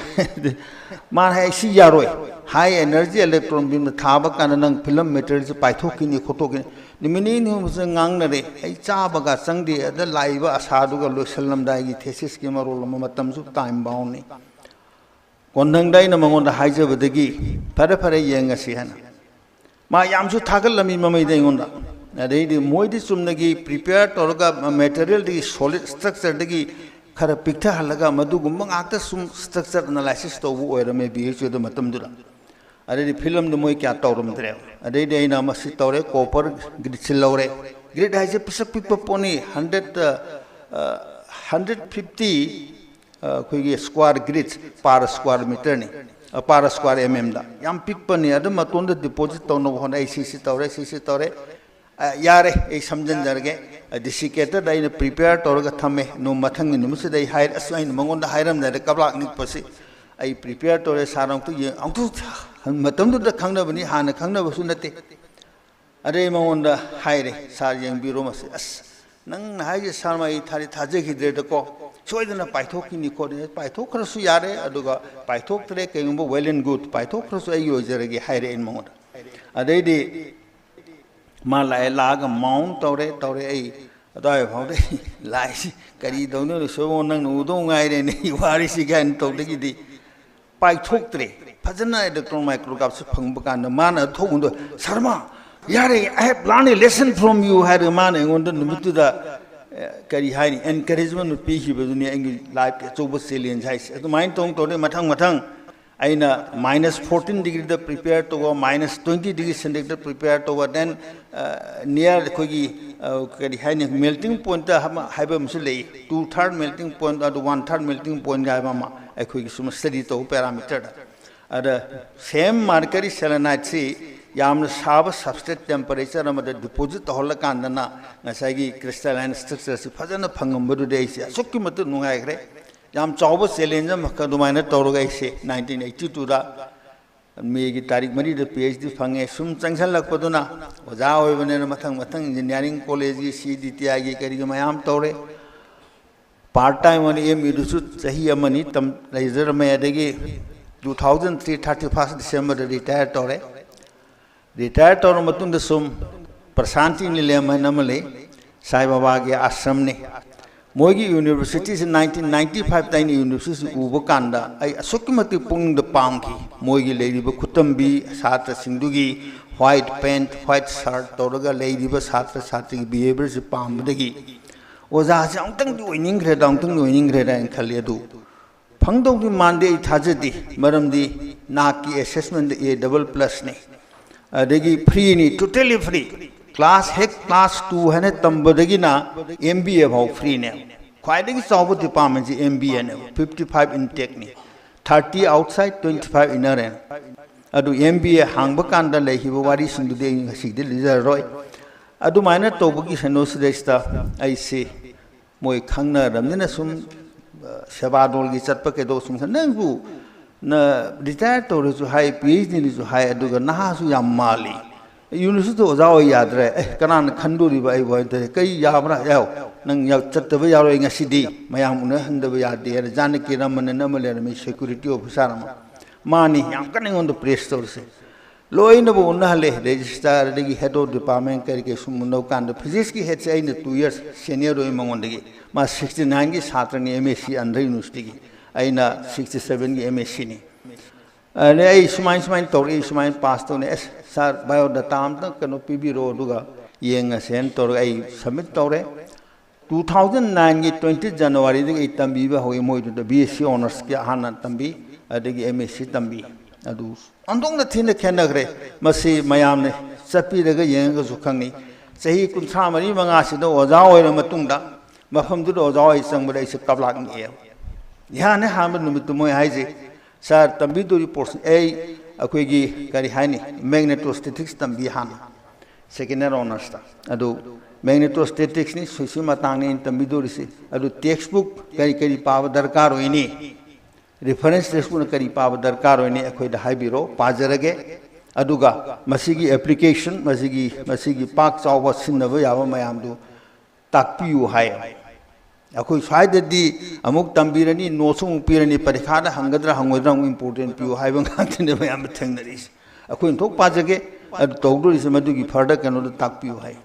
ꯃꯥꯅ ꯍꯥꯏ, "ꯁꯤ ꯌꯥꯔꯣꯏ, ꯍꯥꯏ ꯑꯦꯅꯔꯖꯤ ꯏꯂꯦꯛꯇ꯭ꯔꯣꯟ ꯕꯤꯝꯗ ꯊꯥꯕ ꯀꯥꯟꯗ ꯅꯪ ꯐꯤꯂꯝ ꯃꯦꯇꯔꯤꯌꯦꯜꯁꯦ ꯄꯥꯏꯊꯣꯛꯈꯤꯅꯤ ꯈꯣꯠꯇꯣꯛꯈꯤꯅꯤ"꯫ ꯅꯨꯃꯤꯠ ꯅꯤꯅꯤ ꯍꯨꯝꯅꯤꯁꯦ ꯉꯥꯡꯅꯔꯦ꯫ ꯑꯩ ꯆꯥꯕꯒ ꯆꯪꯗꯦ꯫ ꯑꯗ ꯂꯥꯛꯏꯕ ꯑꯁꯥꯗꯨꯒ ꯂꯣꯏꯁꯜꯂꯝꯗꯥꯏꯒꯤ ꯊꯦꯁꯤꯁꯀꯤ ꯃꯔꯣꯜ ꯑꯃ, ꯃꯇꯝꯁꯨ ꯇꯥꯏꯝ ꯕꯥꯎꯟꯅꯤ꯫ ꯀꯣꯟꯊꯪꯗ ꯑꯩꯅ ꯃꯉꯣꯟꯗ ꯍꯥꯏꯖꯕꯗꯒꯤ, "ꯐꯔꯦ, ꯐꯔꯦ, ꯌꯦꯡꯉꯁꯤ" ꯍꯥꯏꯅ꯫ ꯃꯥ ꯌꯥꯝꯁꯨ ꯊꯥꯒꯠꯂꯝꯃꯤ ꯃꯃꯩꯗ ꯑꯩꯉꯣꯟꯗ꯫ ꯑꯗꯩꯗꯤ ꯃꯣꯏꯗꯤ ꯆꯨꯝꯅꯒꯤ ꯄ꯭ꯔꯤꯄꯦꯌꯔ ꯇꯧꯔꯒ ꯃꯦꯇꯔꯤꯌꯦꯜꯗꯒꯤ, ꯁꯣꯂꯤꯗ ꯁ꯭ꯇ꯭ꯔꯛꯆꯔꯗꯒꯤ ꯈꯔ ꯄꯤꯛꯊꯍꯜꯂꯒ ꯃꯗꯨꯒꯨꯝꯕ ꯉꯥꯛꯇ ꯁꯨꯝ ꯁ꯭ꯇ꯭ꯔꯛꯆꯔ ꯑꯦꯅꯥꯂꯥꯏꯁꯤꯁ ꯇꯧꯕ ꯑꯣꯏꯔꯝꯃꯦ ꯕꯤ ꯑꯩꯆ ꯌꯨꯗ ꯃꯇꯝꯗꯨꯗ꯫ ꯑꯗꯩꯗꯤ ꯐꯤꯂꯝꯗꯨ ꯃꯣꯏ ꯀꯌꯥ ꯇꯧꯔꯝꯗ꯭ꯔꯦ꯫ ꯑꯗꯩꯗꯤ ꯑꯩꯅ ꯃꯁꯤ ꯇꯧꯔꯦ, ꯀꯣꯄꯔ ꯒ꯭ꯔꯤꯠꯁꯤ ꯂꯧꯔꯦ꯫ ꯒ꯭ꯔꯤꯠ ꯍꯥꯏꯁꯦ ꯄꯤꯁꯛ ꯄꯤꯛꯄ ꯄꯣꯠꯅꯤ, ꯍꯟꯗ꯭ꯔꯦꯠ, ꯍꯟꯗ꯭ꯔꯦꯠ ꯐꯤꯐꯇꯤ ꯑꯩꯈꯣꯏꯒꯤ ꯁ꯭ꯀ꯭ꯋꯥꯔ ꯒ꯭ꯔꯤꯠ ꯄꯥꯔ ꯁ꯭ꯀ꯭ꯋꯥꯔ ꯃꯤꯇꯔꯅꯤ, ꯄꯥꯔ ꯁ꯭ꯀ꯭ꯋꯥꯔ ꯑꯦꯝ ꯑꯦꯝꯗ꯫ ꯌꯥꯝ ꯄꯤꯛꯄꯅꯤ꯫ ꯑꯗꯨ ꯃꯇꯣꯟꯗ ꯗꯤꯄꯣꯖꯤꯠ ꯇꯧꯅꯕ ꯍꯣꯠꯅꯩ꯫ ꯑꯩ ꯁꯤꯁꯤ ꯇꯧꯔꯦ, ꯁꯤꯁꯤ ꯇꯧꯔꯦ꯫ ꯑ, ꯌꯥꯔꯦ, ꯑꯩ ꯁꯝꯖꯤꯟꯖꯔꯒꯦ꯫ ꯑ, ꯗꯤꯁꯤꯀꯦꯇꯔꯗ ꯑꯩꯅ ꯄ꯭ꯔꯤꯄꯦꯌꯔ ꯇꯧꯔꯒ ꯊꯝꯃꯦ꯫ ꯅꯣꯡ ꯃꯊꯪꯒꯤ ꯅꯨꯃꯤꯠꯁꯤꯗ ꯑꯩ ꯍꯥꯏꯔꯦ, "ꯑꯁ, ꯑꯩꯅ ꯃꯉꯣꯟꯗ ꯍꯥꯏꯔꯝꯗꯥꯏꯗ ꯀꯕ꯭ꯂꯥꯛ ꯅꯤꯛꯄꯁꯤ ꯑꯩ ꯄ꯭ꯔꯤꯄꯦꯌꯔ ꯇꯧꯔꯦ, ꯁꯥꯔ, ꯑꯃꯨꯛꯇ ꯌꯦꯡ-, ꯑꯃꯨꯛꯇ", ꯃꯇꯝꯗꯨꯗ ꯈꯪꯅꯕꯅꯤ, ꯍꯥꯟꯅ ꯈꯪꯅꯕꯁꯨ ꯅꯠꯇꯦ꯫ ꯑꯗꯩ ꯃꯉꯣꯟꯗ ꯍꯥꯏꯔꯦ, "ꯁꯥꯔ, ꯌꯦꯡꯕꯤꯔꯣ ꯃꯁꯤ"꯫ "ꯑꯁ, ꯅꯪꯅ ꯍꯥꯏꯁꯦ ꯁꯥꯔ, ꯑꯩ ꯊꯥꯗꯤ ꯊꯥꯖꯈꯤꯗ꯭ꯔꯦꯗꯀꯣ"꯫ ꯁꯣꯏꯗꯅ ꯄꯥꯏꯊꯣꯛꯈꯤꯅꯤ ꯈꯣꯠꯅꯤ, ꯄꯥꯏꯊꯣꯛꯈ꯭ꯔꯁꯨ ꯌꯥꯔꯦ, ꯑꯗꯨꯒ ꯄꯥꯏꯊꯣꯛꯇ꯭ꯔꯦ, ꯀꯩꯒꯨꯝꯕ, well and good, ꯄꯥꯏꯊꯣꯛꯈ꯭ꯔꯁꯨ ꯑꯩꯒꯤ ꯑꯣꯏꯖꯔꯒꯦ ꯍꯥꯏꯔꯦ ꯑꯩꯅ ꯃꯉꯣꯟꯗ꯫ ꯑꯗꯩꯗꯤ ꯃꯥ ꯂꯥꯛꯑꯦ, ꯂꯥꯛꯑꯒ ꯃꯥꯎꯟ ꯇꯧꯔꯦ, ꯇꯧꯔꯦ꯫ ꯑꯩ ꯑꯗꯨꯋꯥꯏ ꯐꯥꯎꯗ ꯑꯩ ꯂꯥꯛꯏꯁꯤ ꯀꯔꯤ ꯇꯧꯗꯣꯏꯅꯣ, ꯁꯣꯃꯣ, ꯅꯪꯅ ꯎꯗꯧ ꯉꯥꯏꯔꯦꯅꯦ ꯑꯩ ꯋꯥꯔꯤꯁꯤ ꯀꯥꯏꯅ ꯇꯧꯗꯒꯤꯗꯤ ꯄꯥꯏꯊꯣꯛꯇ꯭ꯔꯦ꯫ ꯐꯖꯅ electron micrograph ꯁꯤ ꯐꯪꯕ ꯀꯥꯟꯗ ꯃꯥꯅ ꯊꯣꯛꯍꯟꯗꯣ, "ꯁꯔꯃ, ꯌꯥꯔꯦ, I have learned a lesson from you" ꯍꯥꯏꯔꯒ ꯃꯥꯅ ꯑꯩꯉꯣꯟꯗ ꯅꯨꯃꯤꯠꯇꯨꯗ, ꯑꯦ, ꯀꯔꯤ ꯍꯥꯏꯅꯤ, encouragement ꯄꯤꯈꯤꯕꯗꯨꯅꯤ ꯑꯩꯒꯤ life ꯀꯤ ꯑꯆꯧꯕ challenge ꯍꯥꯏꯁꯦ꯫ ꯑꯗꯨꯃꯥꯏꯅ ꯇꯧ ꯇꯧꯗꯅ ꯃꯊꯪ ꯃꯊꯪ ꯑꯩꯅ minus fourteen degree ꯗ prepare ꯇꯧꯕ, minus twenty degree centigrade ꯗ prepare ꯇꯧꯕ, then, ꯑ, near ꯑꯩꯈꯣꯏꯒꯤ, ꯑ, ꯀꯔꯤ ꯍꯥꯏꯅꯤ, melting point ꯍꯥꯏꯕ, ꯍꯥꯏꯕ ꯑꯃꯁꯨ ꯂꯩ, two third melting point ꯑꯗꯨ one third melting point ꯍꯥꯏꯕ ꯑꯃ ꯑꯩꯈꯣꯏꯒꯤ ꯁꯨꯝ study ꯇꯧꯕ parameter ꯗ꯫ ꯑꯗ same mercury selenide ꯁꯤ ꯌꯥꯝꯅ ꯁꯥꯕ substrate temperature ꯑꯃꯗ deposit ꯇꯧꯍꯜꯂꯀꯥꯟꯗꯅ ꯉꯁꯥꯏꯒꯤ crystalline structure ꯁꯤ ꯐꯖꯅ ꯐꯪꯉꯝꯕꯗꯨꯗꯤ ꯑꯩꯁꯦ ꯑꯁꯨꯛꯀꯤ ꯃꯇꯤꯛ ꯅꯨꯡꯉꯥꯏꯈ꯭ꯔꯦ꯫ ꯌꯥꯝ ꯆꯥꯎꯕ challenge ꯑꯃꯈꯛ ꯑꯗꯨꯃꯥꯏꯅ ꯇꯧꯔꯒ ꯑꯩꯁꯦ nineteen eighty two ꯗ ꯃꯦꯒꯤ ꯇꯥꯔꯤꯛ ꯃꯔꯤꯗ PhD ꯐꯪꯉꯦ꯫ ꯁꯨꯝ ꯆꯪꯁꯜꯂꯛꯄꯗꯨꯅ ꯑꯣꯖꯥ ꯑꯣꯏꯕꯅꯤꯅ ꯃꯊꯪ ꯃꯊꯪ engineering college ꯒꯤ, CDTI ꯒꯤ, ꯀꯔꯤꯒꯤ ꯃꯌꯥꯝ ꯇꯧꯔꯦ꯫ Part time ꯑꯣꯏꯅ MU ꯗꯁꯨ ꯆꯍꯤ ꯑꯃꯅꯤ ꯇꯝ-, ꯂꯩꯖꯔꯝꯃꯦ꯫ ꯑꯗꯒꯤ two thousand three thirty first December ꯗ retire ꯇꯧꯔꯦ꯫ Retire ꯇꯧꯔ ꯃꯇꯨꯡꯗ ꯁꯨꯝ ꯄ꯭ꯔꯁꯥꯟꯇꯤ ꯅꯤꯂꯦꯝ ꯍꯥꯏꯅ ꯑꯃ ꯂꯩ, ꯁꯥꯏ ꯕꯥꯕꯥꯒꯤ ꯑꯥꯁ꯭ꯔꯝꯅꯤ꯫ ꯃꯣꯏꯒꯤ university ꯁꯤ nineteen ninety five ꯇ ꯑꯩꯅ university ꯁꯤ ꯎꯕ ꯀꯥꯟꯗ ꯑꯩ ꯑꯁꯨꯛꯀꯤ ꯃꯇꯤꯛ ꯄꯨꯛꯅꯤꯡꯗ ꯄꯥꯝꯈꯤ꯫ ꯃꯣꯏꯒꯤ ꯂꯩꯔꯤꯕ ꯈꯨꯇꯝꯕꯤ, ꯁꯥꯇ꯭ꯔꯁꯤꯡꯗꯨꯒꯤ white pant, white shirt ꯇꯧꯔꯒ ꯂꯩꯔꯤꯕ ꯁꯥꯇ꯭ꯔ ꯁꯥꯇ꯭ꯔꯤꯒꯤ behaviour ꯁꯤ ꯄꯥꯝꯕꯗꯒꯤ ꯑꯣꯖꯥꯁꯦ ꯑꯃꯨꯛꯇꯪꯗꯤ ꯑꯣꯏꯅꯤꯡꯈ꯭ꯔꯦꯗ, ꯑꯃꯨꯛꯇꯪꯗꯤ ꯑꯣꯏꯅꯤꯡꯈ꯭ꯔꯦꯗ ꯍꯥꯏꯅ ꯈꯜꯂꯤ꯫ ꯑꯗꯨ ꯐꯪꯗꯧꯗꯤ ꯃꯥꯟꯗꯦ, ꯑꯩ ꯊꯥꯖꯗꯦ꯫ ꯃꯔꯝꯗꯤ ꯅꯥꯛꯀꯤ assessment the A double plus ꯅꯤ, ꯑꯗꯒꯤ free ꯅꯤ, totally free꯫ Class, ꯍꯦꯛ class two ꯍꯥꯏꯅ ꯇꯝꯕꯗꯒꯤꯅ MBA ꯐꯥꯎ free ꯅꯦ꯫ ꯈ꯭ꯋꯥꯏꯗꯒꯤ ꯆꯥꯎꯕ department ꯁꯤ MBA ꯅꯦꯕ, fifty five intake ꯅꯤ, thirty outside, twenty five inner ꯍꯥꯏꯅ꯫ ꯑꯗꯨ MBA ꯍꯥꯡꯕ ꯀꯥꯟꯗ ꯂꯩꯈꯤꯕ ꯋꯥꯔꯤꯁꯤꯡꯗꯨꯗꯤ ꯑꯩ ꯉꯁꯤꯗꯤ ꯂꯤꯖꯔꯔꯣꯏ꯫ ꯑꯗꯨꯃꯥꯏꯅ ꯇꯧꯕꯒꯤ ꯀꯩꯅꯣꯁꯤꯗꯩꯁꯤꯗ ꯑꯩꯁꯤ ꯃꯣꯏ ꯈꯪꯅꯔꯕꯅꯤꯅ ꯁꯨꯝ, ꯑ, ꯁꯦꯕꯥꯗꯣꯜꯒꯤ ꯆꯠꯄ ꯀꯩꯗꯧ ꯁꯨꯝ ꯈꯟ-, "ꯅꯪꯕꯨ ꯅ retire ꯇꯧꯔꯦꯁꯨ ꯍꯥꯏ, PhD ꯅꯤꯁꯨ ꯍꯥꯏ, ꯑꯗꯨꯒ ꯅꯍꯥꯁꯨ ꯌꯥꯝ ꯃꯥꯜꯂꯤ꯫ University ꯗ ꯑꯣꯖꯥ ꯑꯣꯏ ꯌꯥꯗ꯭ꯔꯦ꯫ ꯑꯦ, ꯀꯅꯥꯅ ꯈꯟꯗꯣꯔꯤꯕ ꯑꯩꯕꯨ?" ꯍꯥꯏꯅ ꯇꯧꯔꯦ꯫ "ꯀꯩ ꯌꯥꯕ꯭ꯔꯥ?" "ꯌꯥꯎ, ꯅꯪ ꯌꯥ-, ꯆꯠꯇꯕ ꯌꯥꯔꯣꯏ ꯉꯁꯤꯗꯤ, ꯃꯌꯥꯝ ꯎꯅꯍꯟꯗꯕ ꯌꯥꯗꯦ ꯍꯥꯏꯅ ꯖꯥꯅꯀꯤ ꯔꯃꯟ ꯑꯅ ꯑꯃ ꯂꯩꯔꯝꯃꯤ, security officer ꯑꯃ, ꯃꯥꯅꯤ ꯌꯥꯝ ꯀꯟꯅ ꯑꯩꯉꯣꯟꯗ press ꯇꯧꯔꯤꯁꯦ꯫ ꯂꯣꯏꯅꯕꯨ ꯎꯅꯍꯜꯂꯦ, registrar ꯑꯗꯒꯤ head of department ꯀꯔꯤ ꯀꯔꯤ ꯁꯨꯝ ꯎꯅꯕ ꯀꯥꯟꯗ, physicsꯀꯤ headꯁꯦ ꯑꯩꯅ two years senior ꯑꯣꯏ ꯃꯉꯣꯟꯗꯒꯤ꯫ ꯃꯥ sixty nineꯒꯤ ꯁꯥꯇ꯭ꯔꯅꯤ, M S C Andhra Universityꯒꯤ, ꯑꯩꯅ sixty sevenꯒꯤ M S Cꯅꯤ꯫ ꯑꯗꯩ ꯑꯩ ꯁꯨꯃꯥꯏ ꯁꯨꯃꯥꯏꯅ ꯇꯧꯔꯛꯏ, ꯁꯨꯃꯥꯏꯅ pass ꯇꯧꯅꯤ, ꯑꯁ sir, biodata ꯑꯝꯇꯪ ꯀꯩꯅꯣ ꯄꯤꯕꯤꯔꯣ, ꯑꯗꯨꯒ ꯌꯦꯡꯉꯁꯦꯅ ꯇꯧꯔꯒ ꯑꯩ submit ꯇꯧꯔꯦ꯫ Two thousand nineꯒꯤ twenty Januaryꯗꯒꯤ ꯑꯩ ꯇꯝꯕꯤꯕ ꯍꯧꯏ ꯃꯣꯏꯗꯨꯗ, B S C honoursꯀꯤ ꯍꯥꯟꯅ ꯇꯝꯕꯤ, ꯑꯗꯒꯤ M S C ꯇꯝꯕꯤ꯫ ꯑꯗꯨ ꯑꯣꯟꯊꯣꯛꯅ ꯊꯤꯅ ꯈꯦꯠꯅꯈ꯭ꯔꯦ꯫ ꯃꯁꯤ ꯃꯌꯥꯝꯅ ꯆꯠꯄꯤꯔꯒ ꯌꯦꯡꯉꯒꯁꯨ ꯈꯪꯅꯤ꯫ ꯆꯍꯤ ꯀꯨꯟꯊ꯭ꯔꯥ ꯃꯔꯤ ꯃꯉꯥꯁꯤꯗ ꯑꯣꯖꯥ ꯑꯣꯏꯔ ꯃꯇꯨꯡꯗ, ꯃꯐꯝꯗꯨꯗ ꯑꯣꯖꯥ ꯑꯣꯏ ꯆꯪꯕꯗ ꯑꯩꯁꯦ ꯀꯞꯂꯥꯛ ꯅꯤꯛꯑꯦꯕ꯫ ꯏꯍꯥꯟ ꯍꯦꯛ ꯑꯍꯥꯟꯕ ꯅꯨꯃꯤꯠꯇꯨ ꯃꯣꯏ ꯍꯥꯏꯁꯦ, "Sir, ꯇꯝꯕꯤꯗꯣꯔꯤ portion ꯑꯩ, ꯑꯩꯈꯣꯏꯒꯤ ꯀꯔꯤ ꯍꯥꯏꯅꯤ, magnetostatics ꯇꯝꯕꯤ ꯍꯥꯟꯅ, second year honoursꯇ꯫ ꯑꯗꯨ magnetostaticsꯅꯤ, ꯁꯤꯁꯤ ꯃꯇꯥꯡꯅꯤ ꯑꯩꯅ ꯇꯝꯕꯤꯗꯣꯔꯤꯁꯤ꯫ ꯑꯗꯨ textbook ꯀꯔꯤ ꯀꯔꯤ ꯄꯥꯕ ꯗꯔꯀꯥꯔ ꯑꯣꯏꯅꯤ, reference textbookꯅ ꯀꯔꯤ ꯄꯥꯕ ꯗꯔꯀꯥꯔ ꯑꯣꯏꯅꯤ, ꯑꯩꯈꯣꯏꯗ ꯍꯥꯏꯕꯤꯔꯣ, ꯄꯥꯖꯔꯒꯦ꯫ ꯑꯗꯨꯒ ꯃꯁꯤꯒꯤ application, ꯃꯁꯤꯒꯤ, ꯃꯁꯤꯒꯤ ꯄꯥꯛ ꯆꯥꯎꯕ ꯁꯤꯖꯤꯟꯅꯕ ꯌꯥꯕ ꯃꯌꯥꯝꯗꯨ ꯇꯥꯛꯄꯤꯌꯨ" ꯍꯥꯏ꯫ ꯑꯩꯈꯣꯏ ꯁ꯭ꯋꯥꯏꯗꯗꯤ ꯑꯃꯨꯛ ꯇꯝꯕꯤꯔꯅꯤ, noteꯁꯨ ꯑꯃꯨꯛ ꯄꯤꯔꯅꯤ, ꯄꯔꯤꯈꯥꯗ ꯍꯪꯒꯗ꯭ꯔꯥ ꯍꯪꯉꯣꯏꯗ꯭ꯔꯥ ꯑꯃꯨꯛ important ꯄꯤꯌꯨ ꯍꯥꯏꯕ ꯉꯥꯛꯇꯅꯦ ꯃꯌꯥꯝꯅ ꯊꯦꯡꯅꯔꯤꯁꯦ꯫ ꯑꯩꯈꯣꯏꯅ ꯊꯣꯛ ꯄꯥꯖꯒꯦ, ꯑꯗꯨ ꯇꯧꯗꯣꯔꯤꯁꯦ ꯃꯗꯨꯒꯤ further ꯀꯩꯅꯣꯗꯣ ꯇꯥꯛꯄꯤꯌꯨ ꯍꯥꯏ꯫